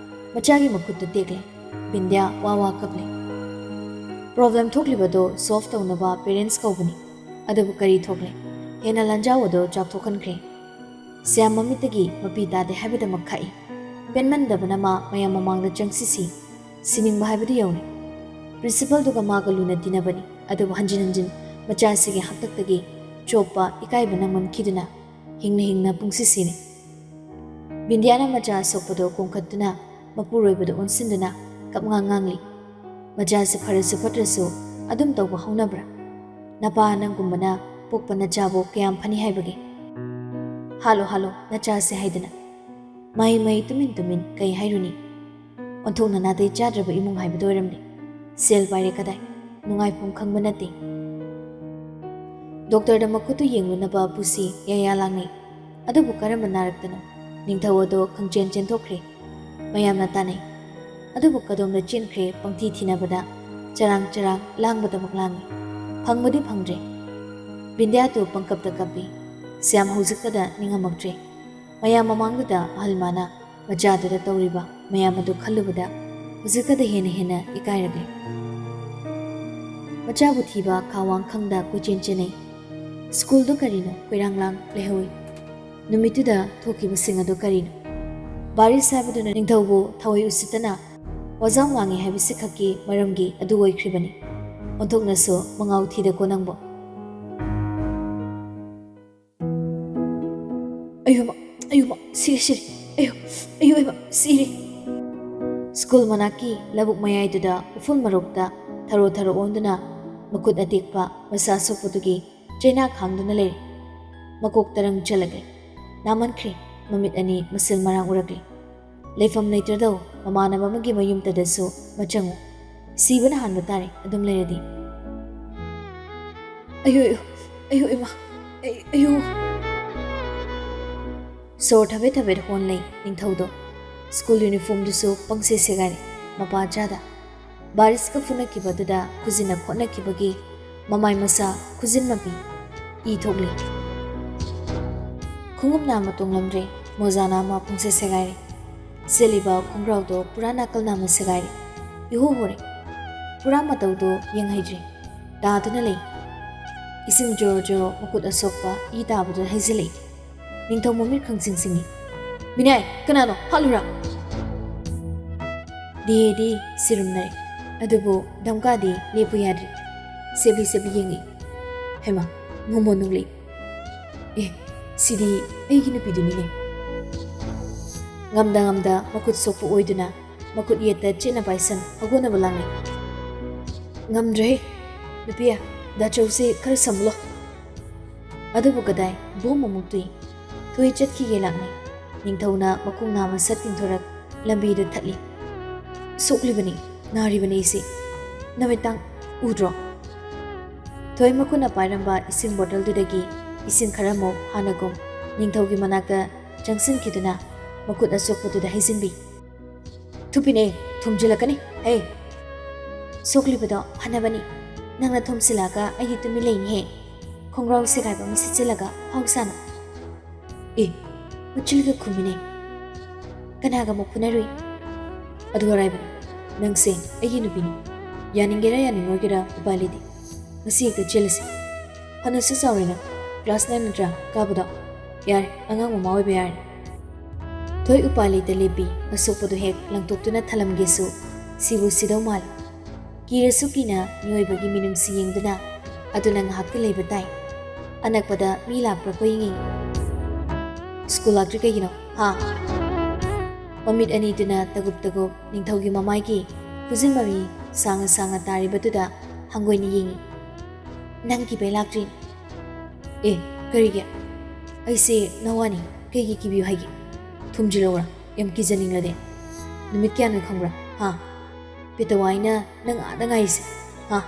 ꯃꯆꯥꯒꯤ ꯃꯈꯨꯠꯇꯨ ꯇꯦꯛꯂꯦ꯫ ꯕꯤꯟꯗ꯭ꯌꯥ ꯋꯥ ꯋꯥ ꯀꯞꯂꯦ꯫ ꯄ꯭ꯔꯣꯕ꯭ꯂꯦꯝ ꯊꯣꯛꯂꯤꯕꯗꯣ ꯁꯣꯜꯚ ꯇꯧꯅꯕ ꯄꯦꯔꯦꯟꯠꯁ ꯀꯧꯕꯅꯤ꯫ ꯑꯗꯨꯕꯨ ꯀꯔꯤ ꯊꯣꯛꯂꯦ? ꯍꯦꯟꯅ ꯂꯥꯟꯖꯥꯎ ꯑꯗꯣ ꯆꯥꯎꯊꯣꯛꯍꯟꯈ꯭ꯔꯦ꯫ ꯁ꯭ꯌꯥꯝ ꯃꯃꯤꯠꯇꯒꯤ ꯃꯄꯤ ꯇꯥꯗꯦ ꯍꯥꯏꯕꯗꯃꯛ ꯈꯥꯛꯏ꯫ ꯄꯦꯟꯃꯟꯗꯕꯅ ꯃꯥ ꯃꯌꯥꯝ ꯃꯃꯥꯡꯗ ꯆꯪꯁꯤꯁꯤ꯫ ꯁꯤꯅꯤꯡꯕ ꯍꯥꯏꯕꯗꯨ ꯌꯧꯔꯦ꯫ ꯄ꯭ꯔꯤꯟꯁꯤꯄꯜꯗꯨꯒ ꯃꯥꯒ ꯂꯨꯅ ꯇꯤꯟꯅꯕꯅꯤ, ꯑꯗꯨꯕꯨ ꯍꯟꯖꯤꯟ ꯍꯟꯖꯤꯟ ꯃꯆꯥꯁꯤꯒꯤ ꯍꯥꯛꯇꯛꯇꯒꯤ ꯆꯣꯞꯄ ꯏꯀꯥꯏꯕ ꯅꯪꯃꯟꯈꯤꯗꯨꯅ ꯍꯤꯡꯅ ꯍꯤꯡꯅ ꯄꯨꯡꯁꯤ ꯁꯤꯔꯦ꯫ ꯕꯤꯟꯗ꯭ꯌꯥꯅ ꯃꯆꯥ ꯑꯁꯣꯛꯄꯗꯨ ꯀꯣꯟꯈꯠꯇꯨꯅ ꯃꯄꯨꯔꯣꯏꯕꯗ ꯑꯣꯟꯁꯤꯟꯗꯨꯅ ꯀꯞꯉꯥꯡ ꯉꯥꯡꯂꯤ꯫ ꯃꯆꯥꯁꯦ ꯐꯔꯁꯨ ꯐꯠꯇ꯭ꯔꯁꯨ ꯑꯗꯨꯝ ꯇꯧꯕ ꯍꯧꯅꯕ꯭ꯔꯥ? ꯅꯄꯥ ꯅꯪꯒꯨꯝꯕꯅ ꯄꯣꯛꯄ ꯅꯆꯥꯕꯨ ꯀꯌꯥꯝ ꯐꯅꯤ ꯍꯥꯏꯕꯒꯦ? ꯍꯥꯠꯂꯣ, ꯍꯥꯠꯂꯣ ꯅꯆꯥꯁꯦ ꯍꯥꯏꯗꯅ꯫ ꯃꯍꯩ ꯃꯍꯩ ꯇꯨꯃꯤꯟ ꯇꯨꯃꯤꯟ ꯀꯩ ꯍꯥꯏꯔꯨꯅꯤ? ꯑꯣꯟꯊꯣꯛꯅ ꯅꯥꯇꯩ ꯆꯥꯗ꯭ꯔꯕ ꯏꯃꯨꯡ ꯍꯥꯏꯕꯗꯨ ꯑꯣꯏꯔꯝꯂꯦ꯫ ꯁꯦꯜ ꯄꯥꯏꯔꯦ ꯀꯗꯥꯏ? ꯅꯨꯡꯉꯥꯏꯐꯝ ꯈꯪꯕ ꯅꯠꯇꯦ꯫ ꯗꯣꯛꯇꯔꯗ ꯃꯈꯨꯠꯇꯨ ꯌꯦꯡꯂꯨꯅꯕ ꯄꯨꯁꯤ ꯌꯥꯌꯥ ꯂꯥꯡꯅꯩ꯫ ꯑꯗꯨꯕꯨ ꯀꯔꯝꯕ ꯅꯥꯔꯛꯇꯅꯣ? ꯅꯤꯡꯊꯧ ꯑꯗꯣ ꯈꯪꯆꯦꯟ ꯆꯦꯟꯊꯣꯛꯈ꯭ꯔꯦ꯫ ꯃꯌꯥꯝꯅ ꯇꯥꯅꯩ꯫ ꯑꯗꯨꯕꯨ ꯀꯗꯣꯝꯗ ꯆꯦꯟꯈ꯭ꯔꯦ ꯄꯪꯊꯤ ꯊꯤꯅꯕꯗ ꯆꯔꯥꯡ ꯆꯔꯥꯡ ꯂꯥꯡꯕꯗꯃꯛ ꯂꯥꯡꯏ꯫ ꯐꯪꯕꯗꯤ ꯐꯪꯗ꯭ꯔꯦ꯫ ꯕꯤꯟꯗ꯭ꯌꯥꯗꯨ ꯄꯪꯀꯞꯇ ꯀꯞꯄꯤ꯫ ꯁ꯭ꯌꯥꯝ ꯍꯧꯖꯤꯛꯇꯗ ꯅꯤꯡꯉꯝꯃꯛꯇ꯭ꯔꯦ꯫ ꯃꯌꯥꯝ ꯃꯃꯥꯡꯗꯨꯗ ꯑꯍꯜ ꯃꯥꯅ ꯃꯆꯥꯗꯨꯗ ꯇꯧꯔꯤꯕ ꯃꯌꯥꯝ ꯑꯗꯨ ꯈꯜꯂꯨꯕꯗ ꯍꯧꯖꯤꯛꯇꯗ ꯍꯦꯟꯅ ꯍꯦꯟꯅ ꯏꯀꯥꯏꯔꯛꯂꯦ꯫ ꯃꯆꯥꯕꯨ ꯊꯤꯕ ꯈꯥꯋꯥꯡ ꯈꯪꯗ ꯀꯣꯏꯆꯦꯟ ꯆꯦꯟꯅꯩ꯫ ꯁ꯭ꯀꯨꯜꯗꯨ ꯀꯔꯤꯅꯣ ꯀꯣꯏꯔꯥꯡ ꯂꯥꯡ ꯂꯩꯍꯧꯏ꯫ ꯅꯨꯃꯤꯠꯇꯨꯗ ꯊꯣꯛꯈꯤꯕꯁꯤꯡ ꯑꯗꯨ ꯀꯔꯤꯅꯣ? ꯕꯥꯔꯤꯁ ꯍꯥꯏꯕꯗꯨꯅ ꯅꯤꯡꯊꯧꯕꯨ ꯊꯋꯥꯏ ꯎꯁꯤꯠꯇꯅ ꯋꯥꯖꯥꯎ ꯉꯥꯡꯉꯤ ꯍꯥꯏꯕꯁꯤ ꯈꯛꯀꯤ ꯃꯔꯝꯒꯤ ꯑꯗꯨ ꯑꯣꯏꯈ꯭ꯔꯤꯕꯅꯤ꯫ ꯑꯣꯟꯊꯣꯛꯅꯁꯨ ꯃꯉꯥꯎ ꯊꯤꯗꯀꯣ ꯅꯪꯕꯨ꯫ ꯑꯌꯨꯃ, ꯑꯌꯨꯃ, ꯁꯤꯔꯦ, ꯁꯤꯔꯦ, ꯑꯌꯨ, ꯑꯌꯨ, ꯑꯌꯨꯃ, ꯁꯤꯔꯦ꯫ ꯁ꯭ꯀꯨꯜ ꯃꯅꯥꯛꯀꯤ ꯂꯧꯕꯨꯛ ꯃꯌꯥꯏꯗꯨꯗ ꯎꯐꯨꯜ ꯃꯔꯣꯛꯇ ꯊꯔꯣ ꯊꯔꯣ ꯑꯣꯟꯗꯨꯅ ꯃꯈꯨꯠ ꯑꯇꯦꯛꯄ ꯃꯁꯥ ꯁꯣꯛꯄꯗꯨꯒꯤ ꯆꯩꯅꯥ ꯈꯥꯡꯗꯨꯅ ꯂꯩꯔꯦ꯫ ꯃꯀꯣꯛ ꯇꯔꯪ ꯆꯜꯂꯛꯂꯦ꯫ ꯅꯥꯃꯟꯈ꯭ꯔꯦ꯫ ꯃꯃꯤꯠ ꯑꯅꯤ ꯃꯁꯤꯜ ꯃꯔꯥꯡ ꯎꯔꯛꯂꯦ꯫ ꯂꯩꯐꯝ ꯂꯩꯇ꯭ꯔꯗꯧ ꯃꯃꯥꯟꯅꯕ ꯑꯃꯒꯤ ꯃꯌꯨꯝꯇꯗꯁꯨ ꯃꯆꯪꯉꯨ꯫ ꯁꯤꯕꯅ ꯍꯥꯟꯕ ꯇꯥꯔꯦ ꯑꯗꯨꯝ ꯂꯩꯔꯗꯤ꯫ ꯑꯌꯣ, ꯑꯌꯣ, ꯑꯌꯣ, ꯏꯃꯥ, ꯑꯩ, ꯑꯌꯣ꯫ ꯁꯣꯔ ꯊꯕꯦꯠ ꯊꯕꯦꯠ ꯍꯣꯟꯂꯦ ꯅꯤꯡꯊꯧꯗꯣ꯫ ꯁ꯭ꯀꯨꯜ ꯌꯨꯅꯤꯐꯣꯔꯝꯗꯨꯁꯨ ꯄꯪꯁꯦ ꯁꯦꯒꯥꯏꯔꯦ, ꯃꯄꯥ ꯆꯥꯗ꯫ ꯕꯥꯔꯤꯁꯀ ꯐꯨꯅꯈꯤꯕꯗꯨꯗ ꯈꯨꯖꯤꯟꯅ ꯈꯣꯠꯅꯈꯤꯕꯒꯤ ꯃꯃꯥꯏ ꯃꯁꯥ ꯈꯨꯖꯤꯟ ꯃꯄꯤ ꯏ ꯊꯣꯛꯂꯤ꯫ ꯈꯣꯡꯎꯞꯅ ꯑꯃ ꯇꯣꯡꯂꯝꯗ꯭ꯔꯦ, ꯃꯣꯖꯥꯅ ꯑꯃ ꯄꯪꯁꯦ ꯁꯦꯒꯥꯏꯔꯦ꯫ ꯁꯦꯠꯂꯤꯕ ꯈꯣꯡꯒ꯭ꯔꯥꯎꯗꯣ ꯄꯨꯔꯥ ꯅꯥꯀꯜꯅ ꯑꯃ ꯁꯦꯒꯥꯏꯔꯦ꯫ ꯏꯍꯣ ꯍꯣꯔꯦ꯫ ꯄꯨꯔꯥ ꯃꯇꯧꯗꯣ ꯌꯦꯡꯍꯩꯗ꯭ꯔꯦ꯫ ꯇꯥꯗꯨꯅ ꯂꯩ꯫ ꯏꯁꯤꯡ ꯖꯣꯔꯣ ꯖꯣꯔꯣ ꯃꯈꯨꯠ ꯑꯁꯣꯛꯄ ꯏ ꯇꯥꯕꯗꯨ ꯍꯩꯖꯤꯜꯂꯛꯏ꯫ ꯅꯤꯡꯊꯧ ꯃꯃꯤꯠ ꯈꯪꯁꯤꯡ ꯁꯤꯡꯏ꯫ "ꯃꯤꯅꯥꯏ, ꯀꯅꯥꯅꯣ? ꯍꯥꯠꯂꯨꯔꯥ?" ꯗꯤꯍꯦꯗꯤ ꯁꯤꯔꯨꯝꯅꯔꯦ꯫ ꯑꯗꯨꯕꯨ ꯗꯝꯀꯥꯗꯤ ꯂꯦꯞꯄꯨ ꯌꯥꯗ꯭ꯔꯤ꯫ ꯁꯦꯕꯤ ꯁꯦꯕꯤ ꯌꯦꯡꯏ꯫ ꯍꯩꯃꯥ, ꯃꯣꯃꯣꯟ ꯅꯣꯛꯂꯛꯏ꯫ "ꯑꯦ, ꯁꯤꯗꯤ ꯑꯩꯒꯤ ꯅꯨꯄꯤꯗꯨꯅꯤꯅꯦ꯫" ꯉꯝꯗ ꯉꯝꯗ ꯃꯈꯨꯠ ꯁꯣꯛꯄ ꯑꯣꯏꯗꯨꯅ ꯃꯈꯨꯠ ꯌꯦꯠꯇ ꯆꯦꯠꯅ ꯄꯥꯏꯁꯟ ꯍꯧꯒꯠꯅꯕ ꯂꯥꯡꯂꯤ꯫ "ꯉꯝꯗ꯭ꯔꯦꯍꯦ, ꯅꯨꯄꯤ, ꯗꯥꯆꯧꯁꯦ ꯈꯔ ꯁꯝꯃꯨꯂꯣ꯫" ꯑꯗꯨꯕꯨ ꯀꯗꯥꯏ, ꯕꯣꯝ ꯑꯃꯨꯛ ꯇꯨꯏ꯫ ꯊꯣꯏ ꯆꯠꯈꯤꯒꯦ ꯂꯥꯛꯅꯩ꯫ ꯅꯤꯡꯊꯧꯅ ꯃꯈꯣꯡ ꯅꯥꯝꯃ ꯁꯠ ꯇꯤꯡꯊꯣꯔꯛ ꯂꯝꯕꯤꯗ ꯊꯠꯂꯤ꯫ "ꯁꯣꯛꯂꯤꯕꯅꯤ, ꯅꯥꯔꯤꯕꯅꯤ ꯑꯩꯁꯦ꯫ ꯅꯃꯤꯠꯇꯥꯡ ꯎꯗ꯭ꯔꯣ?" ꯊꯣꯏ ꯃꯈꯨꯠꯅ ꯄꯥꯏꯔꯝꯕ ꯏꯁꯤꯡ ꯕꯣꯇꯜꯗꯨꯗꯒꯤ ꯏꯁꯤꯡ ꯈꯔꯃꯨꯛ ꯍꯥꯟꯅꯒꯨꯝ ꯅꯤꯡꯊꯧꯒꯤ ꯃꯅꯥꯛꯇ ꯆꯪꯁꯤꯟꯈꯤꯗꯨꯅ ꯃꯈꯨꯠ ꯑꯁꯣꯛꯄꯗꯨꯗ ꯍꯩꯖꯤꯟꯕꯤ꯫ "ꯊꯨꯞꯄꯤꯅꯦ, ꯊꯨꯝꯖꯤꯜꯂꯛꯀꯅꯤ꯫ ꯍꯦ, ꯁꯣꯛꯂꯤꯕꯗꯣ ꯐꯅꯕꯅꯤ꯫ ꯅꯪꯅ ꯊꯨꯝꯖꯤꯜꯂꯛꯑꯒ ꯑꯩꯗꯤ ꯇꯨꯃꯤꯟ ꯂꯩꯅꯤꯍꯦ꯫ ꯈꯣꯡꯒ꯭ꯔꯥꯎ ꯁꯦꯒꯥꯏꯕ ꯑꯃ ꯁꯦꯠꯆꯤꯜꯂꯒ ꯐꯥꯎ ꯁꯥꯅ꯫" "ꯑꯦ, ꯃꯆꯤꯜꯒ ꯈꯨꯝꯃꯤꯅꯦ꯫ ꯀꯅꯥꯒ ꯑꯃꯨꯛ ꯐꯨꯅꯔꯨꯏ?" "ꯑꯗꯨ ꯑꯔꯥꯏꯕꯅꯤ꯫ ꯅꯪꯁꯦ ꯑꯩꯒꯤ ꯅꯨꯄꯤꯅꯤ꯫ ꯌꯥꯅꯤꯡꯒꯦꯔꯥ ꯌꯥꯅꯤꯡꯉꯣꯏꯒꯦꯔꯥ ꯎꯄꯥꯏ ꯂꯩꯇꯦ꯫ ꯉꯁꯤ ꯍꯦꯛꯇ ꯆꯦꯜꯂꯁꯤ꯫ ꯐꯅꯁꯨ ꯆꯥꯎꯔꯦ ꯅꯪ꯫ ꯀ꯭ꯂꯥꯁ ꯅꯥꯏꯟ ꯅꯠꯇ꯭ꯔꯥ ꯀꯥꯕꯗꯣ? ꯌꯥꯔꯦ, ꯑꯉꯥꯡ ꯃꯃꯥ ꯑꯣꯏꯕ ꯌꯥꯔꯦ꯫" ꯊꯣꯏ ꯎꯄꯥꯏ ꯂꯩꯇ ꯂꯦꯞꯄꯤ꯫ ꯑꯁꯣꯛꯄꯗꯨ ꯍꯦꯛ ꯂꯪꯊꯣꯛꯇꯨꯅ ꯊꯜꯂꯝꯒꯦꯁꯨ ꯁꯤꯕꯨ ꯁꯤꯗꯧ ꯃꯥꯜꯂꯤ꯫ ꯀꯤꯔꯁꯨ ꯀꯤꯅ ꯃꯤꯑꯣꯏꯕꯒꯤ ꯃꯤꯅꯨꯡꯁꯤ ꯌꯦꯡꯗꯨꯅ ꯑꯗꯨꯅ ꯉꯥꯏꯍꯥꯛꯇꯤ ꯂꯩꯕ ꯇꯥꯏ꯫ ꯑꯅꯛꯄꯗ ꯃꯤ ꯂꯥꯛꯄ꯭ꯔꯥ ꯀꯣ ꯌꯦꯡꯉꯤ꯫ "ꯁ꯭ꯀꯨꯜ ꯂꯥꯛꯇ꯭ꯔꯤ ꯀꯩꯒꯤꯅꯣ? ꯍꯥ?" ꯃꯃꯤꯠ ꯑꯅꯤꯗꯨꯅ ꯇꯒꯨꯞ ꯇꯒꯨꯞ ꯅꯤꯡꯊꯧꯒꯤ ꯃꯃꯥꯏꯒꯤ ꯈꯨꯖꯤꯟ ꯃꯃꯤ ꯁꯥꯡꯅ ꯁꯥꯡꯅ ꯇꯥꯔꯤꯕꯗꯨꯗ ꯍꯪꯒꯣꯏꯅ ꯌꯦꯡꯉꯤ꯫ "ꯅꯪ ꯀꯤꯕꯩ ꯂꯥꯛꯇ꯭ꯔꯤꯅꯤ꯫" "ꯑꯦ, ꯀꯔꯤꯒꯤ? ꯑꯩꯁꯦ ꯅꯋꯥꯅꯤ, ꯀꯩꯒꯤ ꯀꯤꯕꯤꯌꯨ ꯍꯥꯏꯒꯦ? ꯊꯨꯝꯖꯤꯜꯂꯧꯔꯥ? ꯌꯥꯝ ꯀꯤꯖꯅꯤꯡꯂꯗꯤ꯫ ꯅꯨꯃꯤꯠ ꯀꯌꯥꯅꯣ ꯈꯪꯕ꯭ꯔꯥ? ꯍꯥ?" ꯄꯦꯇꯋꯥꯏꯅ ꯅꯪ ꯑꯥꯗ ꯉꯥꯏꯁꯦ꯫ ꯍꯥ?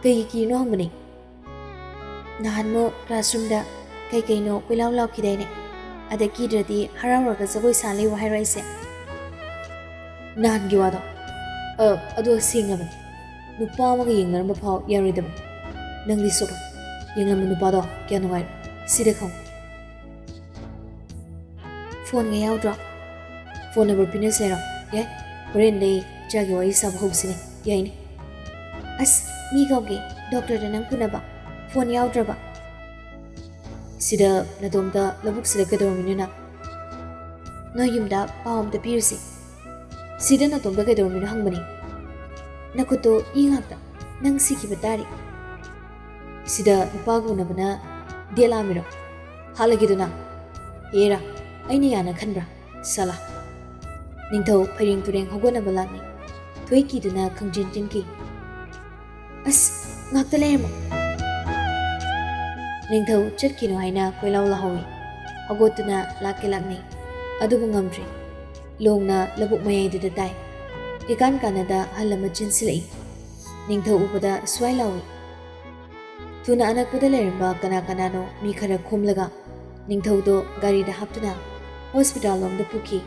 ꯀꯩꯒꯤ ꯀꯤꯔꯤꯅꯣ ꯍꯪꯕꯅꯦ꯫ ꯅꯍꯥꯟꯃꯨꯛ ꯀ꯭ꯂꯥꯁꯔꯨꯝꯗ ꯀꯩ ꯀꯩꯅꯣ ꯀꯣꯏꯂꯥꯎ ꯂꯥꯎꯈꯤꯗꯥꯏꯅꯦ? ꯑꯗ ꯀꯤꯗ꯭ꯔꯗꯤ ꯍꯔꯥꯎꯔꯒ ꯖꯒꯣꯏ ꯁꯥ ꯂꯩꯌꯨ ꯍꯥꯏꯔꯣ ꯑꯩꯁꯦ? ꯅꯍꯥꯟꯒꯤ ꯋꯥꯗꯣ꯫ ꯑ, ꯑꯗꯣ ꯁꯦꯡꯉꯕꯅꯤ꯫ ꯅꯨꯄꯥ ꯑꯃꯒ ꯌꯦꯡꯅꯔꯝꯕ ꯐꯥꯎ ꯌꯥꯔꯣꯏꯗꯕꯅꯤ꯫ ꯅꯪꯗꯤ ꯁꯣꯛꯑꯣ꯫ ꯌꯦꯡꯂꯝꯕ ꯅꯨꯄꯥꯗꯣ ꯀꯌꯥ ꯅꯨꯡꯉꯥꯏꯔꯣꯏ꯫ ꯁꯤꯗ ꯈꯪꯉꯨ꯫ ꯐꯣꯟꯒ ꯌꯥꯎꯗ꯭ꯔꯣ? ꯐꯣꯟ ꯅꯝꯕꯔ ꯄꯤꯅꯁꯦ ꯍꯥꯏꯔꯣ? ꯌꯥꯏ꯫ ꯍꯣꯔꯦꯟꯗꯩ ꯏꯆꯥꯒꯤ ꯋꯥꯔꯤ ꯁꯥꯕ ꯍꯧꯁꯤꯅꯦ꯫ ꯌꯥꯏꯅꯦ꯫ ꯑꯁ, ꯃꯤ ꯀꯧꯒꯦ꯫ ꯗꯣꯛꯇꯔꯗ ꯅꯪ ꯄꯨꯅꯕ꯫ ꯐꯣꯟ ꯌꯥꯎꯗ꯭ꯔꯕ? ꯁꯤꯗ ꯅꯇꯣꯝꯇ ꯂꯧꯕꯨꯛꯁꯤꯗ ꯀꯩꯗꯧꯔꯝꯃꯤꯅꯣ ꯅꯪ? ꯅꯣꯏ ꯌꯨꯝꯗ ꯄꯥꯎ ꯑꯝꯇ ꯄꯤꯔꯨꯁꯤ꯫ ꯁꯤꯗ ꯅꯇꯣꯝꯇ ꯀꯩꯗꯧꯔꯝꯃꯤꯅꯣ ꯍꯪꯕꯅꯤ꯫ ꯅꯈꯨꯠꯇꯣ ꯏ ꯉꯥꯛꯇ꯫ ꯅꯪ ꯁꯤꯈꯤꯕ ꯇꯥꯔꯦ꯫ ꯁꯤꯗ ꯅꯨꯄꯥꯒ ꯎꯅꯕꯅ ꯗꯦꯠ ꯂꯥꯛꯑꯝꯃꯤꯔꯣ? ꯍꯥꯠꯂꯒꯦꯗꯨꯅ? ꯑꯦꯔꯥ, ꯑꯩꯅ ꯌꯥꯅ ꯈꯟꯕ꯭ꯔꯥ? ꯁꯥꯂꯥ꯫ ꯅꯤꯡꯊꯧ ꯐꯩꯔꯦꯡ ꯇꯨꯔꯦꯡ ꯍꯧꯒꯠꯅꯕ ꯂꯥꯛꯅꯩ꯫ ꯊꯣꯏ ꯀꯤꯗꯨꯅ ꯈꯪꯆꯦꯟ ꯆꯦꯟꯈꯤ꯫ ꯑꯁ, ꯉꯥꯛꯇ ꯂꯩꯔꯝꯃꯣ꯫ ꯅꯤꯡꯊꯧ ꯆꯠꯈꯤꯅꯨ ꯍꯥꯏꯅ ꯀꯣꯏꯂꯥꯎ ꯂꯥꯎꯍꯧꯏ꯫ ꯍꯧꯒꯠꯇꯨꯅ ꯂꯥꯛꯀꯦ ꯂꯥꯛꯅꯩ꯫ ꯑꯗꯨꯕꯨ ꯉꯝꯗ꯭ꯔꯦ꯫ ꯂꯣꯡꯅ ꯂꯧꯕꯨꯛ ꯃꯌꯥꯏꯗꯨꯗ ꯇꯥꯏ꯫ ꯏꯀꯥꯟ ꯀꯥꯟꯅꯗ ꯑꯍꯜ ꯑꯃ ꯆꯦꯟꯁꯤꯜꯂꯛꯏ꯫ ꯅꯤꯡꯊꯧ ꯎꯕꯗ ꯁ꯭ꯋꯥꯏ ꯂꯥꯎꯏ꯫ ꯊꯨꯅ ꯑꯅꯛꯄꯗ ꯂꯩꯔꯝꯕ ꯀꯅꯥ ꯀꯅꯥꯅꯣ ꯃꯤ ꯈꯔ ꯈꯣꯝꯂꯒ ꯅꯤꯡꯊꯧꯗꯣ ꯒꯥꯔꯤꯗ ꯍꯥꯞꯇꯨꯅ ꯍꯣꯁꯄꯤꯇꯥꯜ ꯂꯣꯝꯗ ꯄꯨꯈꯤ꯫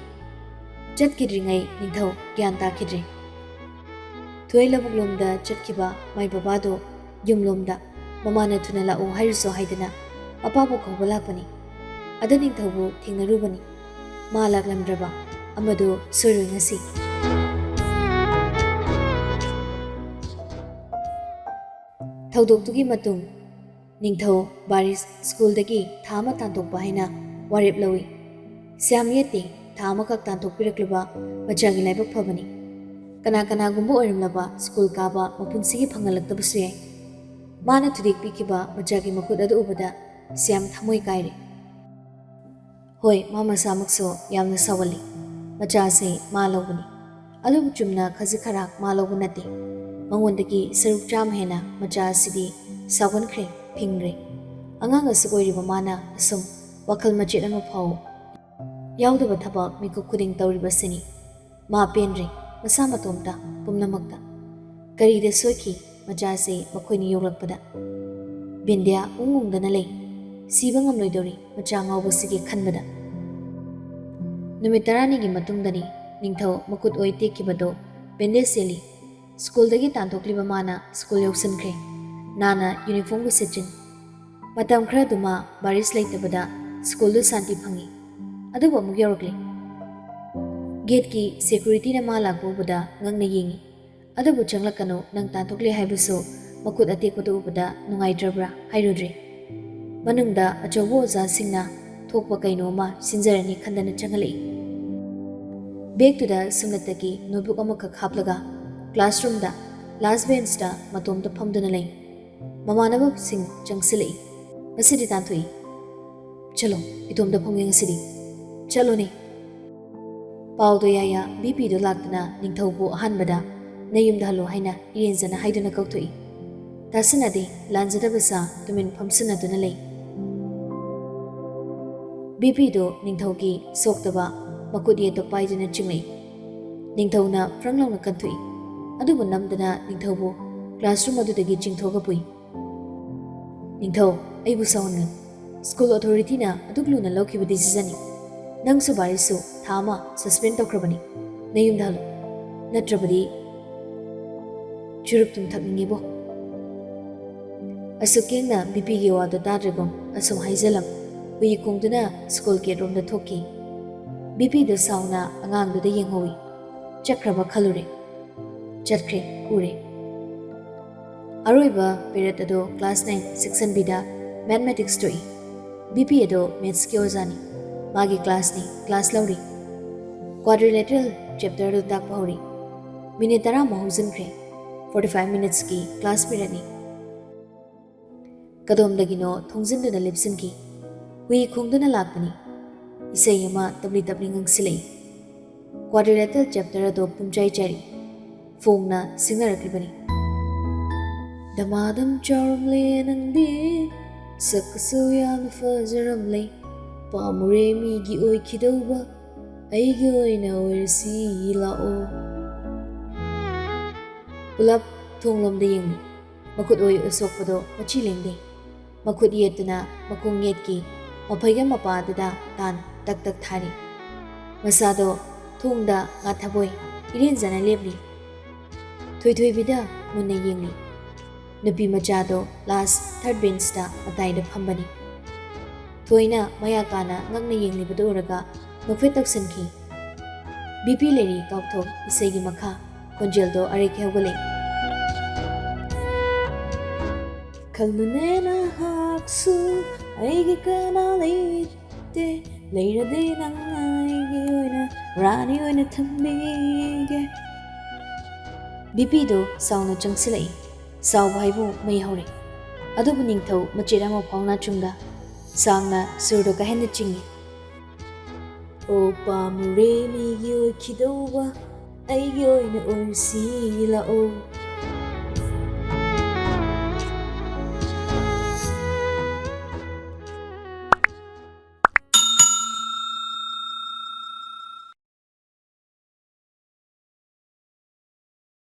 ꯆꯠꯈꯤꯗ꯭ꯔꯤꯉꯩ ꯅꯤꯡꯊꯧ ꯒ꯭ꯌꯥꯟ ꯇꯥꯈꯤꯗ꯭ꯔꯦ꯫ ꯊꯣꯏ ꯂꯧꯕꯨꯛꯂꯣꯝꯗ ꯆꯠꯈꯤꯕ ꯃꯥꯏ ꯕꯕꯥꯗꯣ ꯌꯨꯝꯂꯣꯝꯗ ꯃꯃꯥꯅ ꯊꯨꯅ ꯂꯥꯛꯎ ꯍꯥꯏꯔꯨꯆꯣ ꯍꯥꯏꯗꯅ ꯃꯄꯥꯕꯨ ꯀꯧꯕ ꯂꯥꯛꯄꯅꯤ꯫ ꯑꯗ ꯅꯤꯡꯊꯧꯕꯨ ꯊꯦꯡꯅꯔꯨꯕꯅꯤ꯫ ꯃꯥ ꯂꯥꯛꯂꯝꯗ꯭ꯔꯕ ꯑꯃꯗꯨ ꯁꯣꯏꯔꯣꯏ ꯉꯁꯤ꯫ ꯊꯧꯗꯣꯛꯇꯨꯒꯤ ꯃꯇꯨꯡ ꯅꯤꯡꯊꯧ ꯕꯥꯔꯤꯁ ꯁ꯭ꯀꯨꯜꯗꯒꯤ ꯊꯥ ꯑꯃ ꯇꯥꯟꯊꯣꯛꯄ ꯍꯥꯏꯅ ꯋꯥꯔꯦꯞ ꯂꯧꯏ꯫ ꯁ꯭ꯌꯥꯝ ꯌꯦꯠꯇꯦ꯫ ꯊꯥ ꯑꯃꯈꯛ ꯇꯥꯟꯊꯣꯛꯄꯤꯔꯛꯂꯨꯕ ꯃꯆꯥꯒꯤ ꯂꯥꯏꯕꯛ ꯐꯕꯅꯤ꯫ ꯀꯅꯥ ꯀꯅꯥꯒꯨꯝꯕ ꯑꯣꯏꯔꯝꯂꯕ ꯁ꯭ꯀꯨꯜ ꯀꯥꯕ ꯃꯄꯨꯟꯁꯤꯒꯤ ꯐꯪꯍꯜꯂꯛꯇꯕꯁꯨ ꯌꯥꯏ꯫ ꯃꯥꯅ ꯊꯨꯗꯦꯛꯄꯤꯈꯤꯕ ꯃꯆꯥꯒꯤ ꯃꯈꯨꯠ ꯑꯗꯨ ꯎꯕꯗ ꯁ꯭ꯌꯥꯝ ꯊꯃꯣꯏ ꯀꯥꯏꯔꯦ꯫ ꯍꯣꯏ, ꯃꯥ ꯃꯁꯥꯃꯛꯁꯨ ꯌꯥꯝꯅ ꯁꯥꯎꯒꯜꯂꯤ꯫ ꯃꯆꯥꯁꯦ ꯃꯥ ꯂꯧꯕꯅꯤ꯫ ꯑꯗꯨꯕꯨ ꯆꯨꯝꯅ ꯈꯖꯤꯛ ꯈꯔꯥꯛ ꯃꯥ ꯂꯧꯕ ꯅꯠꯇꯦ꯫ ꯃꯉꯣꯟꯗꯒꯤ ꯁꯔꯨꯛ ꯆꯥꯝꯃ ꯍꯦꯟꯅ ꯃꯆꯥ ꯑꯁꯤꯗꯤ ꯁꯥꯎꯒꯟꯈ꯭ꯔꯦ, ꯐꯤꯡꯈ꯭ꯔꯦ꯫ ꯑꯉꯥꯡ ꯑꯁꯨꯛ ꯑꯣꯏꯔꯤꯕ ꯃꯥꯅ ꯑꯁꯨꯝ ꯋꯥꯈꯜ ꯃꯆꯦꯠ ꯑꯃ ꯐꯥꯎ ꯌꯥꯎꯗꯕ ꯊꯕꯛ ꯃꯤꯀꯨꯞ ꯈꯨꯗꯤꯡ ꯇꯧꯔꯤꯕꯁꯤꯅꯤ꯫ ꯃꯥ ꯄꯦꯟꯗ꯭ꯔꯦ꯫ ꯃꯁꯥ ꯃꯇꯣꯝꯇ ꯄꯨꯝꯅꯃꯛꯇ꯫ ꯀꯔꯤꯗ ꯁꯣꯏꯈꯤ ꯃꯆꯥꯁꯦ ꯃꯈꯣꯏꯅ ꯌꯣꯛꯂꯛꯄꯗ? ꯕꯤꯟꯗ꯭ꯌꯥ ꯎꯪ ꯎꯪꯗꯅ ꯂꯩ꯫ ꯁꯤꯕ ꯉꯝꯂꯣꯏꯗꯧꯔꯤ ꯃꯆꯥ ꯉꯥꯎꯕꯁꯤꯒꯤ ꯈꯟꯕꯗ꯫ ꯅꯨꯃꯤꯠ ꯇꯔꯥꯅꯤꯒꯤ ꯃꯇꯨꯡꯗꯅꯤ ꯅꯤꯡꯊꯧ ꯃꯈꯨꯠ ꯑꯣꯏ ꯇꯦꯛꯈꯤꯕꯗꯣ ꯕꯦꯟꯗꯦꯖ ꯁꯦꯠꯂꯤ꯫ ꯁ꯭ꯀꯨꯜꯗꯒꯤ ꯇꯥꯟꯊꯣꯛꯂꯤꯕ ꯃꯥꯅ ꯁ꯭ꯀꯨꯜ ꯌꯧꯁꯤꯟꯈ꯭ꯔꯦ꯫ ꯅꯥꯟꯅ ꯌꯨꯅꯤꯐꯣꯔꯝꯒ ꯁꯦꯠꯆꯤꯟ꯫ ꯃꯇꯝ ꯈꯔꯗꯨ ꯃꯥ ꯕꯥꯔꯤꯁ ꯂꯩꯇꯕꯗ ꯁ꯭ꯀꯨꯜꯗꯨ ꯁꯥꯟꯇꯤ ꯐꯪꯏ꯫ ꯑꯗꯨꯕꯨ ꯑꯃꯨꯛ ꯌꯧꯔꯛꯂꯤ꯫ ꯒꯦꯠꯀꯤ ꯁꯦꯀ꯭ꯌꯨꯔꯤꯇꯤꯅ ꯃꯥ ꯂꯥꯛꯄ ꯎꯕꯗ ꯉꯛꯅ ꯌꯦꯡꯏ꯫ "ꯑꯗꯨꯕꯨ ꯆꯪꯂꯛꯀꯅꯨ, ꯅꯪ ꯇꯥꯟꯊꯣꯛꯂꯦ ꯍꯥꯏꯕꯁꯨ ꯃꯈꯨꯠ ꯑꯇꯦꯛꯄꯗꯨ ꯎꯕꯗ ꯅꯨꯡꯉꯥꯏꯇ꯭ꯔꯕ꯭ꯔꯥ?" ꯍꯥꯏꯔꯨꯗ꯭ꯔꯦ꯫ ꯃꯅꯨꯡꯗ ꯑꯆꯧꯕ ꯑꯣꯖꯥꯁꯤꯡꯅ ꯊꯣꯛꯄ ꯀꯩꯅꯣ ꯑꯃ ꯁꯤꯟꯖꯔꯅꯤ ꯈꯟꯗꯅ ꯆꯪꯍꯜꯂꯛꯏ꯫ ꯕꯦꯒꯇꯨꯗ ꯁꯨꯝꯂꯠꯇꯒꯤ ꯅꯣꯠꯕꯨꯛ ꯑꯃꯈꯛ ꯍꯥꯞꯂꯒ ꯀ꯭ꯂꯥꯁꯔꯨꯝꯗ ꯂꯥꯁ ꯕꯦꯟꯁꯇ ꯃꯇꯣꯝꯇ ꯐꯝꯗꯨꯅ ꯂꯩ꯫ ꯃꯃꯥꯟꯅꯕꯁꯤꯡ ꯆꯪꯁꯤꯜꯂꯛꯏ꯫ "ꯉꯁꯤꯗꯤ ꯇꯥꯟꯊꯣꯛꯏ꯫ ꯆꯠꯂꯣ, ꯏꯇꯣꯝꯇ ꯐꯝꯒꯦ ꯉꯁꯤꯗꯤ꯫ ꯆꯠꯂꯣꯅꯦ꯫" ꯄꯥꯎꯗꯣ ꯌꯥꯌꯥ ꯕꯤꯄꯤꯗꯣ ꯂꯥꯛꯇꯨꯅ ꯅꯤꯡꯊꯧꯕꯨ ꯑꯍꯥꯟꯕꯗ "ꯅꯌꯨꯝꯗ ꯍꯜꯂꯣ" ꯍꯥꯏꯅ ꯏꯔꯦꯟꯖꯅ ꯍꯥꯏꯗꯨꯅ ꯀꯧꯊꯣꯛꯏ꯫ ꯇꯥꯁꯤꯟꯅꯗꯦ, ꯂꯥꯟꯖꯗꯕ ꯁꯥ ꯇꯨꯃꯤꯟ ꯐꯝꯁꯤꯟꯅꯗꯨꯅ ꯂꯩ꯫ ꯕꯤꯄꯤꯗꯣ ꯅꯤꯡꯊꯧꯒꯤ ꯁꯣꯛꯇꯕ ꯃꯈꯨꯠ ꯌꯦꯠꯇꯣ ꯄꯥꯏꯗꯨꯅ ꯆꯤꯡꯂꯛꯏ꯫ ꯅꯤꯡꯊꯧꯅ ꯐ꯭ꯔꯪ ꯂꯥꯎꯅ ꯀꯟꯊꯣꯛꯏ꯫ ꯑꯗꯨꯕꯨ ꯅꯝꯗꯅ ꯅꯤꯡꯊꯧꯕꯨ ꯀ꯭ꯂꯥꯁꯔꯨꯝ ꯑꯗꯨꯗꯒꯤ ꯆꯤꯡꯊꯣꯛꯑꯒ ꯄꯨꯏ꯫ "ꯅꯤꯡꯊꯧ, ꯑꯩꯕꯨ ꯁꯥꯎꯍꯟꯒꯅꯨ꯫ ꯁ꯭ꯀꯨꯜ ꯑꯣꯊꯣꯔꯤꯇꯤꯅ ꯑꯗꯨꯛ ꯂꯨꯅ ꯂꯧꯈꯤꯕ ꯗꯤꯁꯤꯖꯟꯅꯤ꯫ ꯅꯪꯁꯨ ꯕꯥꯔꯤꯁꯁꯨ ꯊꯥ ꯑꯃ ꯁꯁꯄꯦꯟ ꯇꯧꯈ꯭ꯔꯕꯅꯤ꯫ ꯅꯌꯨꯝꯗ ꯍꯜꯂꯨ꯫ ꯅꯠꯇ꯭ꯔꯕꯗꯤ ꯆꯨꯔꯨꯞ ꯊꯨꯝ ꯊꯛꯅꯤꯡꯉꯤꯕꯣ?" ꯑꯁꯨꯛ ꯌꯦꯡꯅ ꯕꯤꯄꯤꯒꯤ ꯋꯥꯗꯨ ꯇꯥꯗ꯭ꯔꯒꯨꯝ ꯑꯁꯨꯝ ꯍꯥꯏꯖꯜꯂꯝ꯫ ꯍꯨꯏ ꯈꯣꯡꯗꯨꯅ ꯁ꯭ꯀꯨꯜ ꯒꯦꯠ ꯔꯣꯝꯗ ꯊꯣꯛꯈꯤ꯫ ꯕꯤꯄꯤꯗꯨ ꯁꯥꯎꯅ ꯑꯉꯥꯡꯗꯨꯗ ꯌꯦꯡꯍꯧꯏ꯫ ꯆꯠꯈ꯭ꯔꯕ ꯈꯜꯂꯨꯔꯦ꯫ ꯆꯠꯈ꯭ꯔꯦ, ꯎꯔꯦ꯫ ꯑꯔꯣꯏꯕ ꯄꯦꯔꯦꯗ ꯑꯗꯣ ꯀ꯭ꯂꯥꯁ ꯅꯥꯏꯟ ꯁꯦꯛꯁꯟ ꯕꯤꯗ ꯃꯦꯊꯃꯦꯇꯤꯛꯁ ꯊꯣꯛꯏ꯫ ꯕꯤꯄꯤ ꯑꯗꯣ ꯃꯦꯊꯁꯀꯤ ꯑꯣꯖꯥꯅꯤ꯫ ꯃꯥꯒꯤ ꯀ꯭ꯂꯥꯁꯅꯤ, ꯀ꯭ꯂꯥꯁ ꯂꯧꯔꯤ꯫ ꯀ꯭ꯋꯥꯗ꯭ꯔꯤꯂꯦꯇꯔꯦꯜ ꯆꯦꯞꯇꯔꯗꯨ ꯇꯥꯛꯄ ꯍꯧꯔꯤ꯫ ꯃꯤꯅꯤꯠ ꯇꯔꯥꯃꯨꯛ ꯍꯧꯖꯤꯟꯈ꯭ꯔꯦ꯫ ꯐꯣꯔꯇꯤ ꯐꯥꯏꯚ ꯃꯤꯅꯤꯠꯁꯀꯤ ꯀ꯭ꯂꯥꯁ ꯄꯦꯔꯦꯗꯅꯤ꯫ ꯀꯗꯣꯝꯗꯒꯤꯅꯣ ꯊꯣꯡꯖꯤꯟꯗꯨꯅ ꯂꯦꯞꯁꯤꯟꯈꯤ꯫ ꯍꯨꯏ ꯈꯣꯡꯗꯨꯅ ꯂꯥꯛꯄꯅꯤ꯫ ꯏꯁꯩ ꯑꯃ ꯇꯞꯂꯤ ꯇꯞꯂꯤ ꯉꯪꯁꯤꯜꯂꯛꯏ꯫ ꯀ꯭ꯋꯥꯗ꯭ꯔꯤꯂꯦꯇꯔꯦꯜ ꯆꯦꯞꯇꯔ ꯑꯗꯣ ꯄꯨꯝꯆꯥꯏ ꯆꯥꯏꯔꯤ꯫ ꯐꯣꯡꯅ ꯁꯤꯡꯅꯔꯛꯂꯤꯕꯅꯤ꯫ "ꯗꯃꯥꯗꯝ ꯆꯥꯎꯔꯝꯂꯦ ꯅꯪꯗꯤ, ꯁꯛꯀꯁꯨ ꯌꯥꯝꯅ ꯐꯖꯔꯝꯂꯦ꯫ ꯄꯥꯝꯃꯨꯔꯦ ꯃꯤꯒꯤ ꯑꯣꯏꯈꯤꯗꯧꯕ, ꯑꯩꯒꯤ ꯑꯣꯏꯅ ꯑꯣꯏꯔꯁꯤ ꯂꯥꯛꯑꯣ꯫" ꯄꯨꯂꯞ ꯊꯣꯡꯂꯣꯝꯗ ꯌꯦꯡꯂꯤ꯫ ꯃꯈꯨꯠ ꯑꯣꯏ ꯎꯁꯣꯛꯄꯗꯣ ꯃꯆꯤ ꯂꯦꯡꯗꯦ꯫ ꯃꯈꯨꯠ ꯌꯦꯠꯇꯨꯅ ꯃꯈꯣꯡ ꯌꯦꯠꯀꯤ ꯃꯐꯩꯒꯟ ꯃꯄꯥꯗꯨꯗ ꯇꯥꯟ ꯇꯛ ꯇꯛ ꯊꯥꯔꯤ꯫ ꯃꯁꯥꯗꯣ ꯊꯣꯡꯗ ꯉꯥꯊꯕꯣꯏ ꯏꯔꯦꯟꯖꯅ ꯂꯦꯞꯂꯤ꯫ ꯊꯣꯏꯊꯣꯏꯕꯤꯗ ꯃꯨꯟꯅ ꯌꯦꯡꯂꯤ꯫ ꯅꯨꯄꯤ ꯃꯆꯥꯗꯣ ꯂꯥꯁ ꯊꯥꯔꯠ ꯕꯦꯟꯁꯇ ꯃꯇꯥꯏꯗ ꯐꯝꯕꯅꯤ꯫ ꯊꯣꯏꯅ ꯃꯌꯥ ꯀꯥꯅ ꯉꯛꯅ ꯌꯦꯡꯂꯤꯕꯗꯨ ꯎꯔꯒ ꯅꯣꯛꯐꯦꯠ ꯇꯧꯁꯟꯈꯤ꯫ ꯕꯤꯄꯤ ꯂꯩꯔꯤ ꯀꯥꯎꯊꯣꯛ ꯏꯁꯩꯒꯤ ꯃꯈꯥ ꯈꯣꯟꯖꯦꯜꯗꯣ ꯑꯔꯦꯛ ꯍꯧꯒꯠꯂꯛꯏ꯫ ꯈꯜꯂꯨꯅꯦ ꯅꯍꯥꯛꯁꯨ ꯑꯩꯒꯤ ꯀꯅꯥ ꯂꯩꯇꯦ, ꯂꯩꯔꯗꯤ ꯅꯪ ꯑꯩꯒꯤ ꯑꯣꯏꯅ ꯔꯥꯅꯤ ꯑꯣꯏꯅ ꯊꯝꯕꯤꯒꯦ꯫ ꯕꯤꯄꯤꯗꯣ ꯁꯥꯎꯅ ꯆꯪꯁꯤꯜꯂꯛꯏ꯫ ꯁꯥꯎꯕ ꯍꯥꯏꯕꯨ ꯃꯩ ꯍꯧꯔꯦ꯫ ꯑꯗꯨꯕꯨ ꯅꯤꯡꯊꯧ ꯃꯆꯦꯠ ꯑꯃ ꯐꯥꯎ ꯅꯥꯆꯨꯡꯗ ꯁꯥꯡꯅ ꯁꯨꯔꯗꯣ ꯀꯥꯍꯦꯟꯅ ꯆꯤꯡꯏ꯫ ꯑꯣ ꯄꯥꯝꯃꯨꯔꯦ ꯃꯤꯒꯤ ꯑꯣꯏꯈꯤꯗꯧꯕ, ꯑꯩꯒꯤ ꯑꯣꯏꯅ ꯑꯣꯏꯔꯁꯤ ꯂꯥꯛꯑꯣ꯫